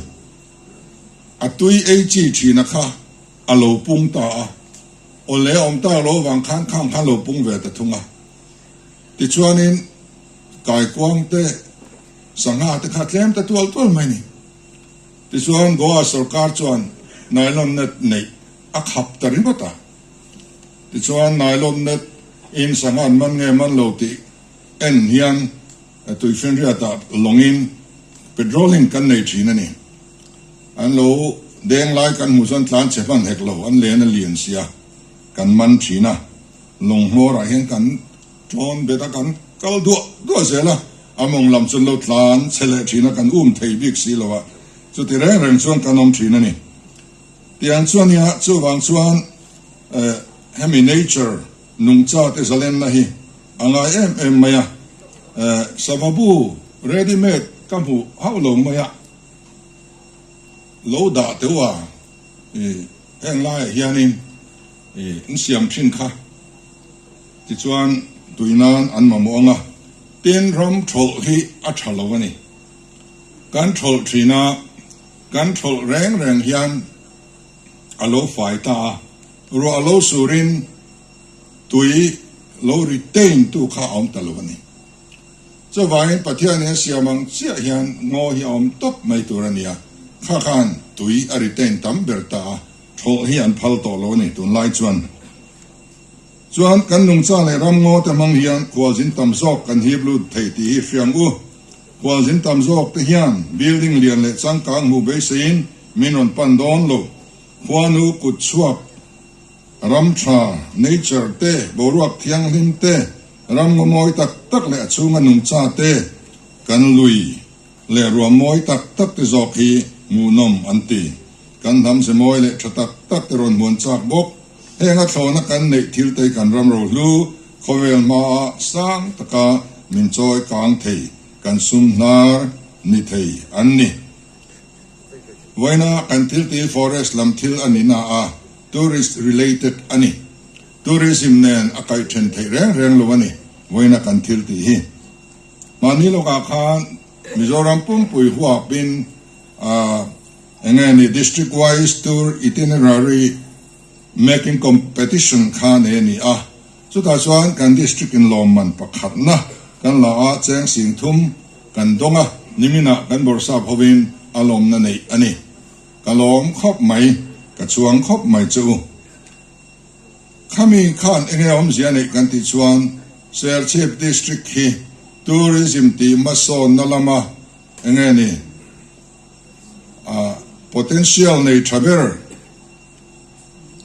a tui ei chi thina kha a lo pung ta a, awle awm ta lo vang khan khang khan lo pung ve ta thung a. Tichuanin kaikuang te sangha te kha tlem ta tual tual mai ni. Tichuan Goa sorkar chuan nylon net neih a khap ta ringawt a. Tichuan nylon net in sangha an man nge man lo tih en hian tuifinriatah lawngin patrolling kan nei thin a ni. An lo deng lai kan hmuh chuan tlan che hman hek lo, an len a lian sia kan man thin a. Lawng hmawrah hian kan tawn bet a, kan kal duah duah zel a. A mawng lam chu an lo tlan chhe leh thin a, kan um thei bik si lo a, chuti reng reng chuan kan awm thin a ni. Tiang chuan nia, chuvang chuan eh hemi nature nungcha te zalenna hi a ngai em em mai a, eh sava bu ready made ka hmuh hauh lo mai a, lo dah teuh a, ih heng laiah hianin ih an siam thin kha. Tichuan, tui nan an mamawh ang a. Tin, ram tholh hi a tha lo a ni. Kan tholh thin a, kan tholh reng reng hian a lo fai ta a, ruah lo surin tui lo retain tu kha a awm ta lo a ni. Chuvangin Pathian in a siam ang chiah hian ngaw hi a awm tawp mai tur a nia, kha khan tui a retain tam ber ta a, tholh hi an phal tawh lo a ni tunlai chuan. Chuan kan nungcha leh ram ngaw te hmang hian khualzin tam zawk kan hip lut thei tih hi hriang u. Khualzin tam zawk te hian building lian leh changkang hmuh beiseiin min rawn pan dawn lo. Khuanu kut chhuak ram tha, nature, te, boruak thianghlim te, ram ngaw mawi tak tak leh a chhunga nungcha te kan lui leh ruam mawi tak tak te zawk hi hmuhnawm an ti. Kan hnam ze mawi leh tha tak tak te rawn hmuan chak bawk. Heng a thlawhna kan neih thil te kan ram rohlu khawvel hmaah sang taka min chawi kang thei, kan sum hnar ni thei an ni. Vawiina kan thil ti forest lam thil a ni na a, tourist related a ni. Tourism nen a kaih then theih reng reng lo a ni vawiina kan thil tih hi. Mahni lawkah khan Mizoram pumpui huapin Eng nge ni District wise tour itinerary making competition kha nei a ni a, chutah chuan kan district in lawmman pakhatna kan la a, cheng sing thum kan dawng a, niminah kan bawrhsap hovin a lawmna neih a ni. Ka lawm khawp mai, ka chuang khawp mai che u. Khami khan eng nge awmzia neih kan tih chuan Serchhip District hi tourism tih hmasawnna lama eng nge ni, a potential nei tha ber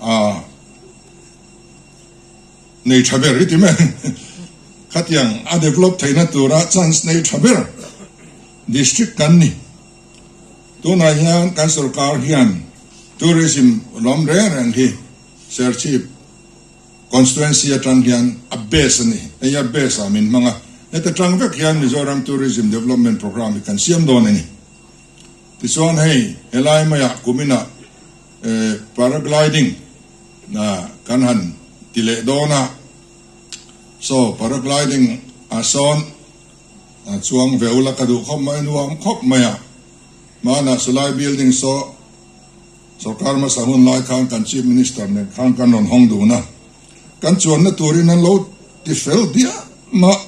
a nei tha ber i ti mai khatiang a develop theihna tura chance nei tha ber district kan ni. Tunah hian kan sorkar hian tourism lam reng reng hi Serchhip constituency atang hian a base a ni. Hei a base ah min hmang a, heta tang vek hian Mizoram Tourism Development Programme hi kan siam dawn a ni. Tichuan hei helai maiah kuminah paragliding kan han ti leh dawn a, so paragliding ah sawn chuang ve ula ka duh khawp mai, nuam khawp mai a, hmanah sulai building saw sorkar hmasa hun lai khan kan chief minister nen khan kan rawn hawng dun a, kan chuanna turin an lo ti fel diah mah.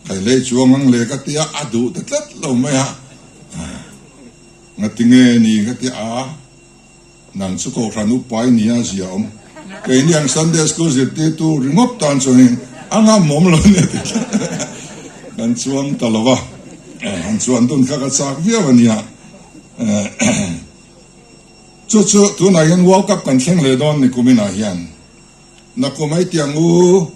Kai lei chuang ang le ka tia a duh ta tlat lo mai a, ngati nge ni ka tia a, nang chu kohhran upa i nia zia awm, keini ang Sunday school zirtirtu ringawt tan chuanin a ngamawm lo nia ti tlat kan chuang ta lo va, han chuan dun kha ka chak viau a nia. Chu chu tunah hian World Cup kan thleng leh dawn ni kuminah hian. Nakum ai tiang u,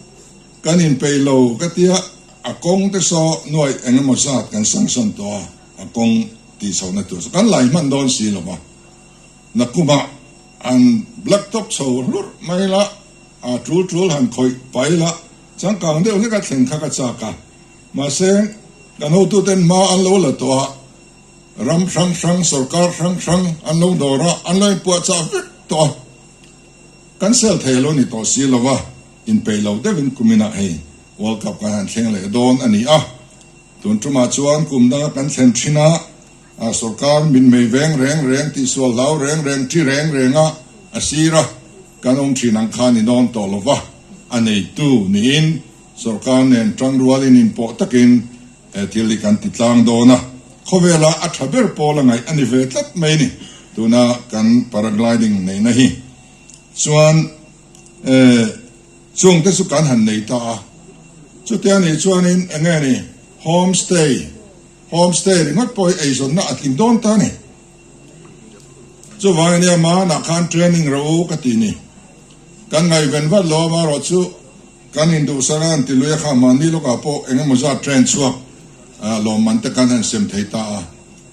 kan inpeih lo ka tia a kawng te saw nuaih eng emaw zat kan sanction tawh a, a kawng tih chhohna tur chu kan lai hman dawn si lo va. Nakumah an black top chho hlurh mai la, a tul tul han khawih pai la, changkang deuh hlek a thlen kha ka chak a. Mahse, kan hotuten hma an lo la tawh a, ram hrang hrang, sorkar hrang hrang an lo dawr a, an lo inpuahchah vek tawh a. Kan sel thei lo ni tawh si lo a, inpeih lo deuhin kuminah hei World Cup kan han thleng leh dawn a ni a. Tun tumah chuan kum danga kan thlen thin a, sorkar min mei veng reng reng, tihsual hlau reng reng, thi reng reng a, a sir a, kan awm thin ang kha ni dawn tawh lo va, a neitu niin sorkar nen tangrualin inpawh takin he thil hi kan ti tlang dawn a, khawvela a tha ber pawl a ngaih a ni ve tlat mai ni tuna kan paragliding neihna hi. Chuan eh chung te chu kan han nei ta a, chutia nih chuanin eng nge ni home stay, home stay ringawt pawh hi eizawnna a tling dawn ta a ni. Chuvangin nia manah khan training rawh u ka ti ni. Kan ngaihven vat lo amaherawh chu Kan induhsak a an ti lui a kha mahni lawkah pawh eng emaw zat train chhuak lawmman te kan han sem thei ta a.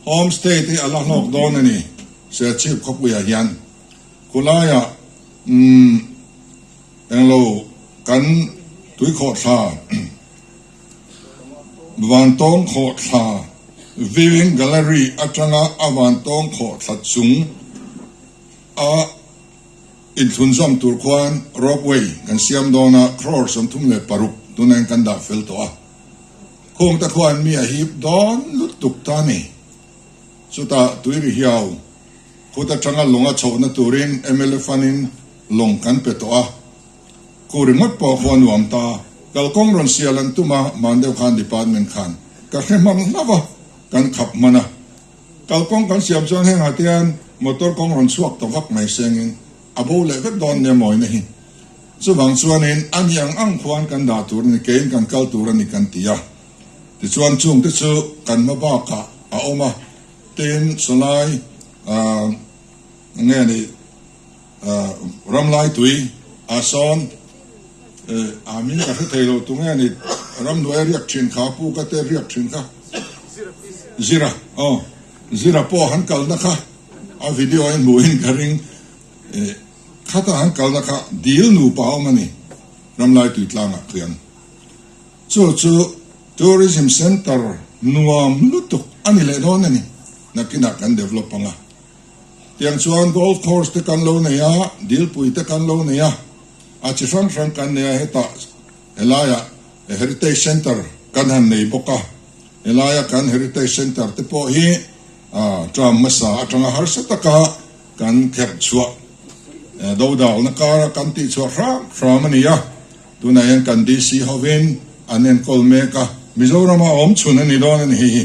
Home stay te hi a la hlawk dawn a ni Serchhip khawpuiah hian. Khulaiah umm englo kan tuikhawhthla Vantawng khawhthla Viewing Gallery atanga a vantawng khawhthla chung a Inthlunzawm tur khuan ropeway kan siam dawn a, crore 36 tunah hian kan dah fel tawh a. Khungte khuan mi a hip dawn lutuk ta a ni. Chutah tui ri hiau khut atanga lawng a chhohna turin mla fund-in lawng kan pe tawh a. Khu ringawt pawh khu a nuam ta. Kalkawng rawn sial an tum a, man deuh khan department khan ka hre hman hlauh a, kan khap hman a. Kalkawng kan siam chuan heng ah te hian motor kawng rawn chhuak ta vak mai sengin a bo leh vek dawn nia mawina hi. Chuvang chuanin a ni ang ang khuan kan dah tur a ni, keiin kan kal tur a ni kan ti a. Tichuan chungte chu kan hma bakah a awm a, tin sawlai ah nge ni Ramlai tui ah sawn a min ka hre thei lo tu nge ni ramhnuai a riak thin kha pu ka te riak thin kha Zira aw Zira pawh han kalna kha a video a hmuh in ka ring khata han kalna kha dil nupa a awm a ni Ramlai tui tlangah khian. Chu chu Tourism Centre nuam lutuk a ni leh dawn a ni. Nakinah kan develop ang a. Tiang chuan golf course te kan lo nei a, dilpui te kan lo nei a, a chi hrang hrang kan nei a, hetah helaiah Heritage Centre kan han nei bawk a. Helaia kan Heritage Centre te pawh hi term hmasa atanga harsa taka kan kherh chhuah dodalna kara kan tihchhuah hram hram a ni a. Tunah hian kan DC hovin an enkawl mek a, Mizorama awm chhun a ni dawn a ni hi.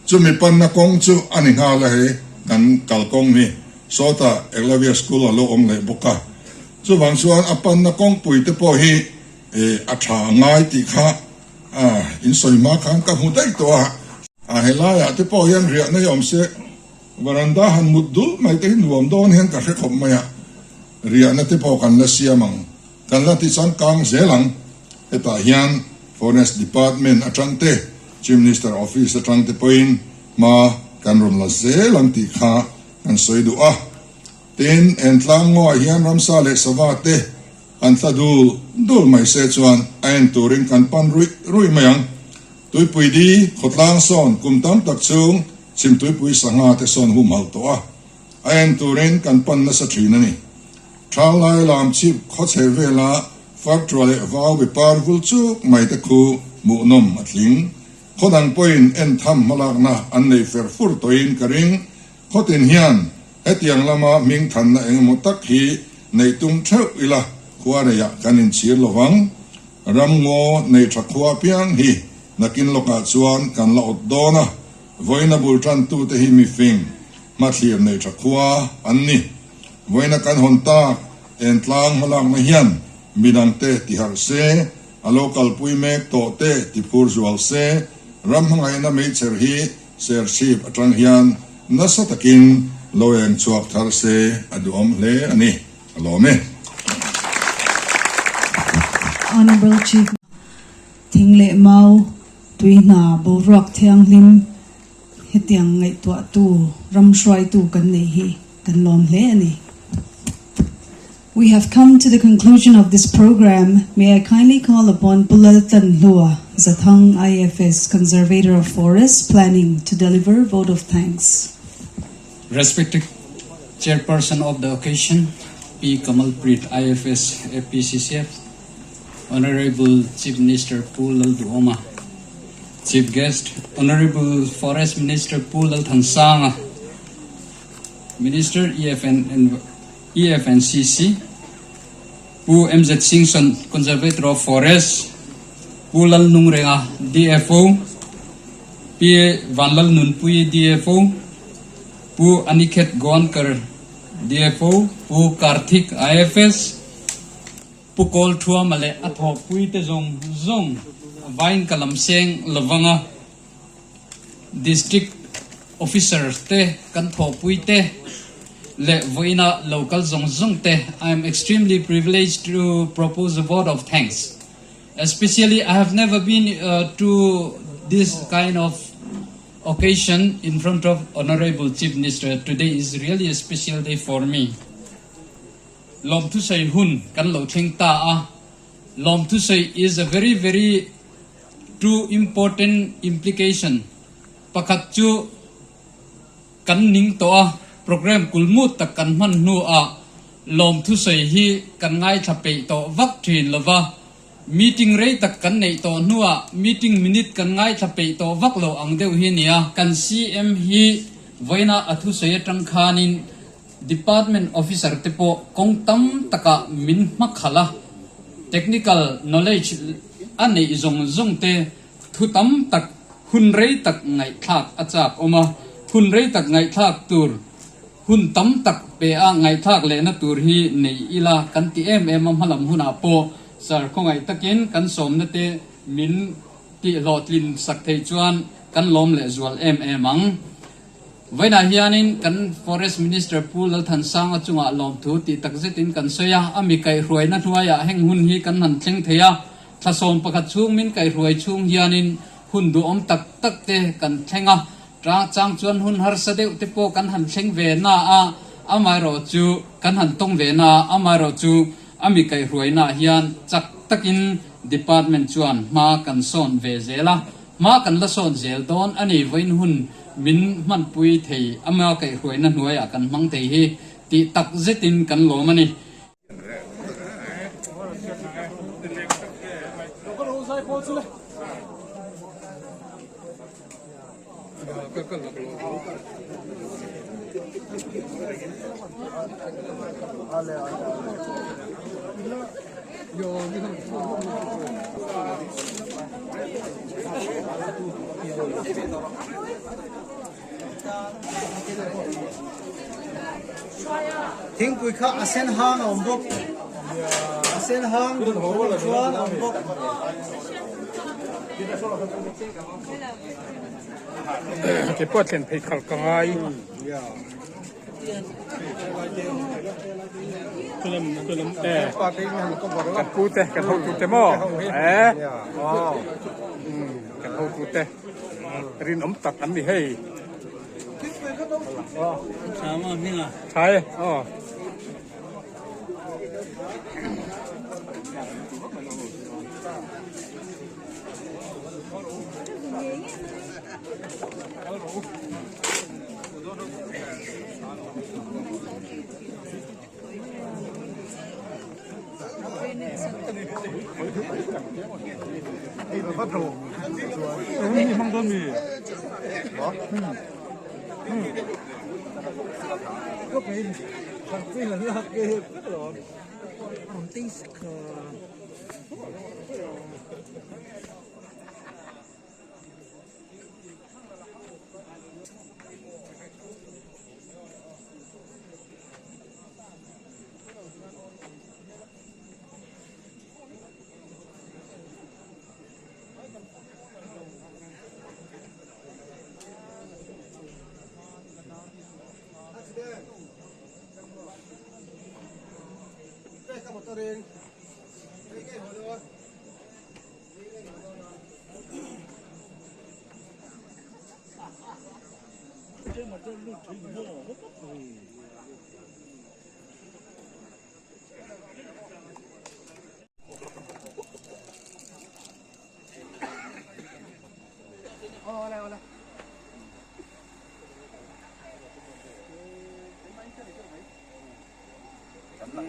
Chumi panna kawng chu a ni nghal a hei kan kalkawng hi sawtah Eklavya School a lo awm leh bawk a. Chuvang chuan a panna kawngpui te pawh hi a tha a ngai tih kha in sawi hma khan ka hmu daih tawh a. A helaiah te pawh hian riahna hi awm se veranda han mut dul mai te hi nuam dawn hian ka hre khawp mai a, riahna te pawh kan la siam ang. Kan la ti changkang zel ang. Hetah hian Forest Department atang te, Chief Minister Office atang te pawhin hma kan rawn la zel ang tih kha kan sawi duh a. Tin, Entlang ngaw ah hian ramsa leh sava te an tla dul dul mai se chuan a en turin kan pan ruih ruih mai ang. Tuipui di khawtlang sawn kum tam tak chhung chhimtuipui sangha te sawn humhalh tawh a, a en turin kan pan nasa thin a ni. Thalai lam chhip khawchhe vela farṭua leh vau bi par vul chuk mai te khu hmuhnawm a tling. Khaw dang pawhin en tham hmalakna an nei fer fur tawhin ka ring. Khawtin hian hetiang lama hming thanna eng emaw tak hi neih tum theuh ila khua reiah kan inchhir lo vang. Ramngaw nei tha khua piang hi nakin lawkah chuan kan la awt dawn a, vawiina bul tantute hi mifing hmathlir nei tha khua an ni. Vawiina kan hawn tak entlang hmalakna hian midangte ti harh se, a lo kalpui mek tawh te ti phur zual se, ram hmangaihna meichher hi serchhip atang hian nasa takin lo eng chhuak thar se a duhawm hle a ni. A lawm e. Honourable Chief Thing leh Mau tui hna boruak thianghlim Hetiang ngaihtuahtu ram hruaitu kan nei hi kan lawm hle a ni. We have come to the conclusion of this program. May I kindly call upon Pu Laltan Hlua, Zathang IFS, Conservator of Forests, Planning, to deliver vote of thanks. Respected Chairperson of the occasion, P. Kamal Preet, IFS, APCCF, Honorable Chief Minister Pu Lalduhoma, Chief Guest, Honorable Forest Minister Pu Lalthansanga, Minister EFN and EFNCC, Pu MZ Singson, Conservator of Forest, Pu Lalnungrenga, DFO, P Vanlalnunpuii, DFO, Pu Aniket Goankar, DFO, Pu Karthik, IFS, Pu Kawl Thuama leh a thawhpui te zawng zawng vain ka lam seng lovanga District Officer te kan thawhpui te leh vawiina local zawng zawng te I am extremely privileged to propose a vote of thanks especially I have never been to this kind of occasion in front of Honorable Chief Minister today is really a special day for me. Lawmthusawi hun kan lo thleng ta a, Lawmthusawi is a very very two important implication, pakhat chu kan ning tawh a, program kulmut tak kan hman hnu ah Lawmthusawi hi kan ngaithla peih tawh vak thin lova. Meeting rei tak kan neih tawh hnuah meeting minute kan ngaithla peih tawh vak lo ang deuh hi nia. Kan CM hi vawiina a thusawi atang khanin Department officer te pawh kawng tam takah min hmakhalh a, technical knowledge a neih zawng zawng te thu tam tak hun rei tak ngaihthlak a chak awm a, hun rei tak ngaihthlak tur hun tam tak pe a ngaihthlak lehna tur hi nei ila kan ti em em a hmalam hunah pawh Sir khawngaih takin kan sawmna te min tihhlawhtlin sak theih chuan kan lawm leh zual em em ang. Vawiinah hianin kan Forest Minister Pu Lalthansanga chungah lawmthu tih tak zetin kan sawi a, a mi kaihhruaina hnuaiah heng hun hi kan han thleng thei a, thla 11 chhung min kaihhruai chhung hianin hun duhawm tak tak te kan thleng a, chang chuan hun harsa deuh te pawh kan han thleng ve na a, amaherawh chu kan han tawng ve na a, amaherawh chu a mi kaihhruainaah hian chak takin Department chuan hma kan sawn ve zel a. Hma kan la sawn zel dawn a ni, vawiin hun min hmanpui thei ama kaihhruaina hnuaiah kan hmang thei hi tih tak zetin kan lawm a ni. Thingpui kha a sen hang a awm bawk a sen hang duh chuan a awm bawk. Ke pawh thlen phei khalh ka ngai. Kan pu te kan hotu te maw e kan hotu te rinawm tak an ni hei. Tha e aw.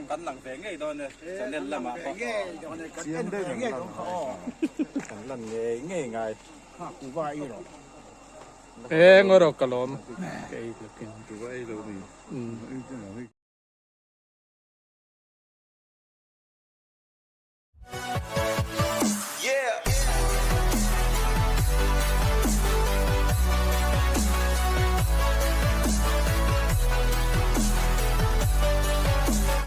Kan lang ve ngei dawn e channel lamah pawh Chiang deuh ang lang kan lan ngei ngei ngai. Eng erawh ka lawm.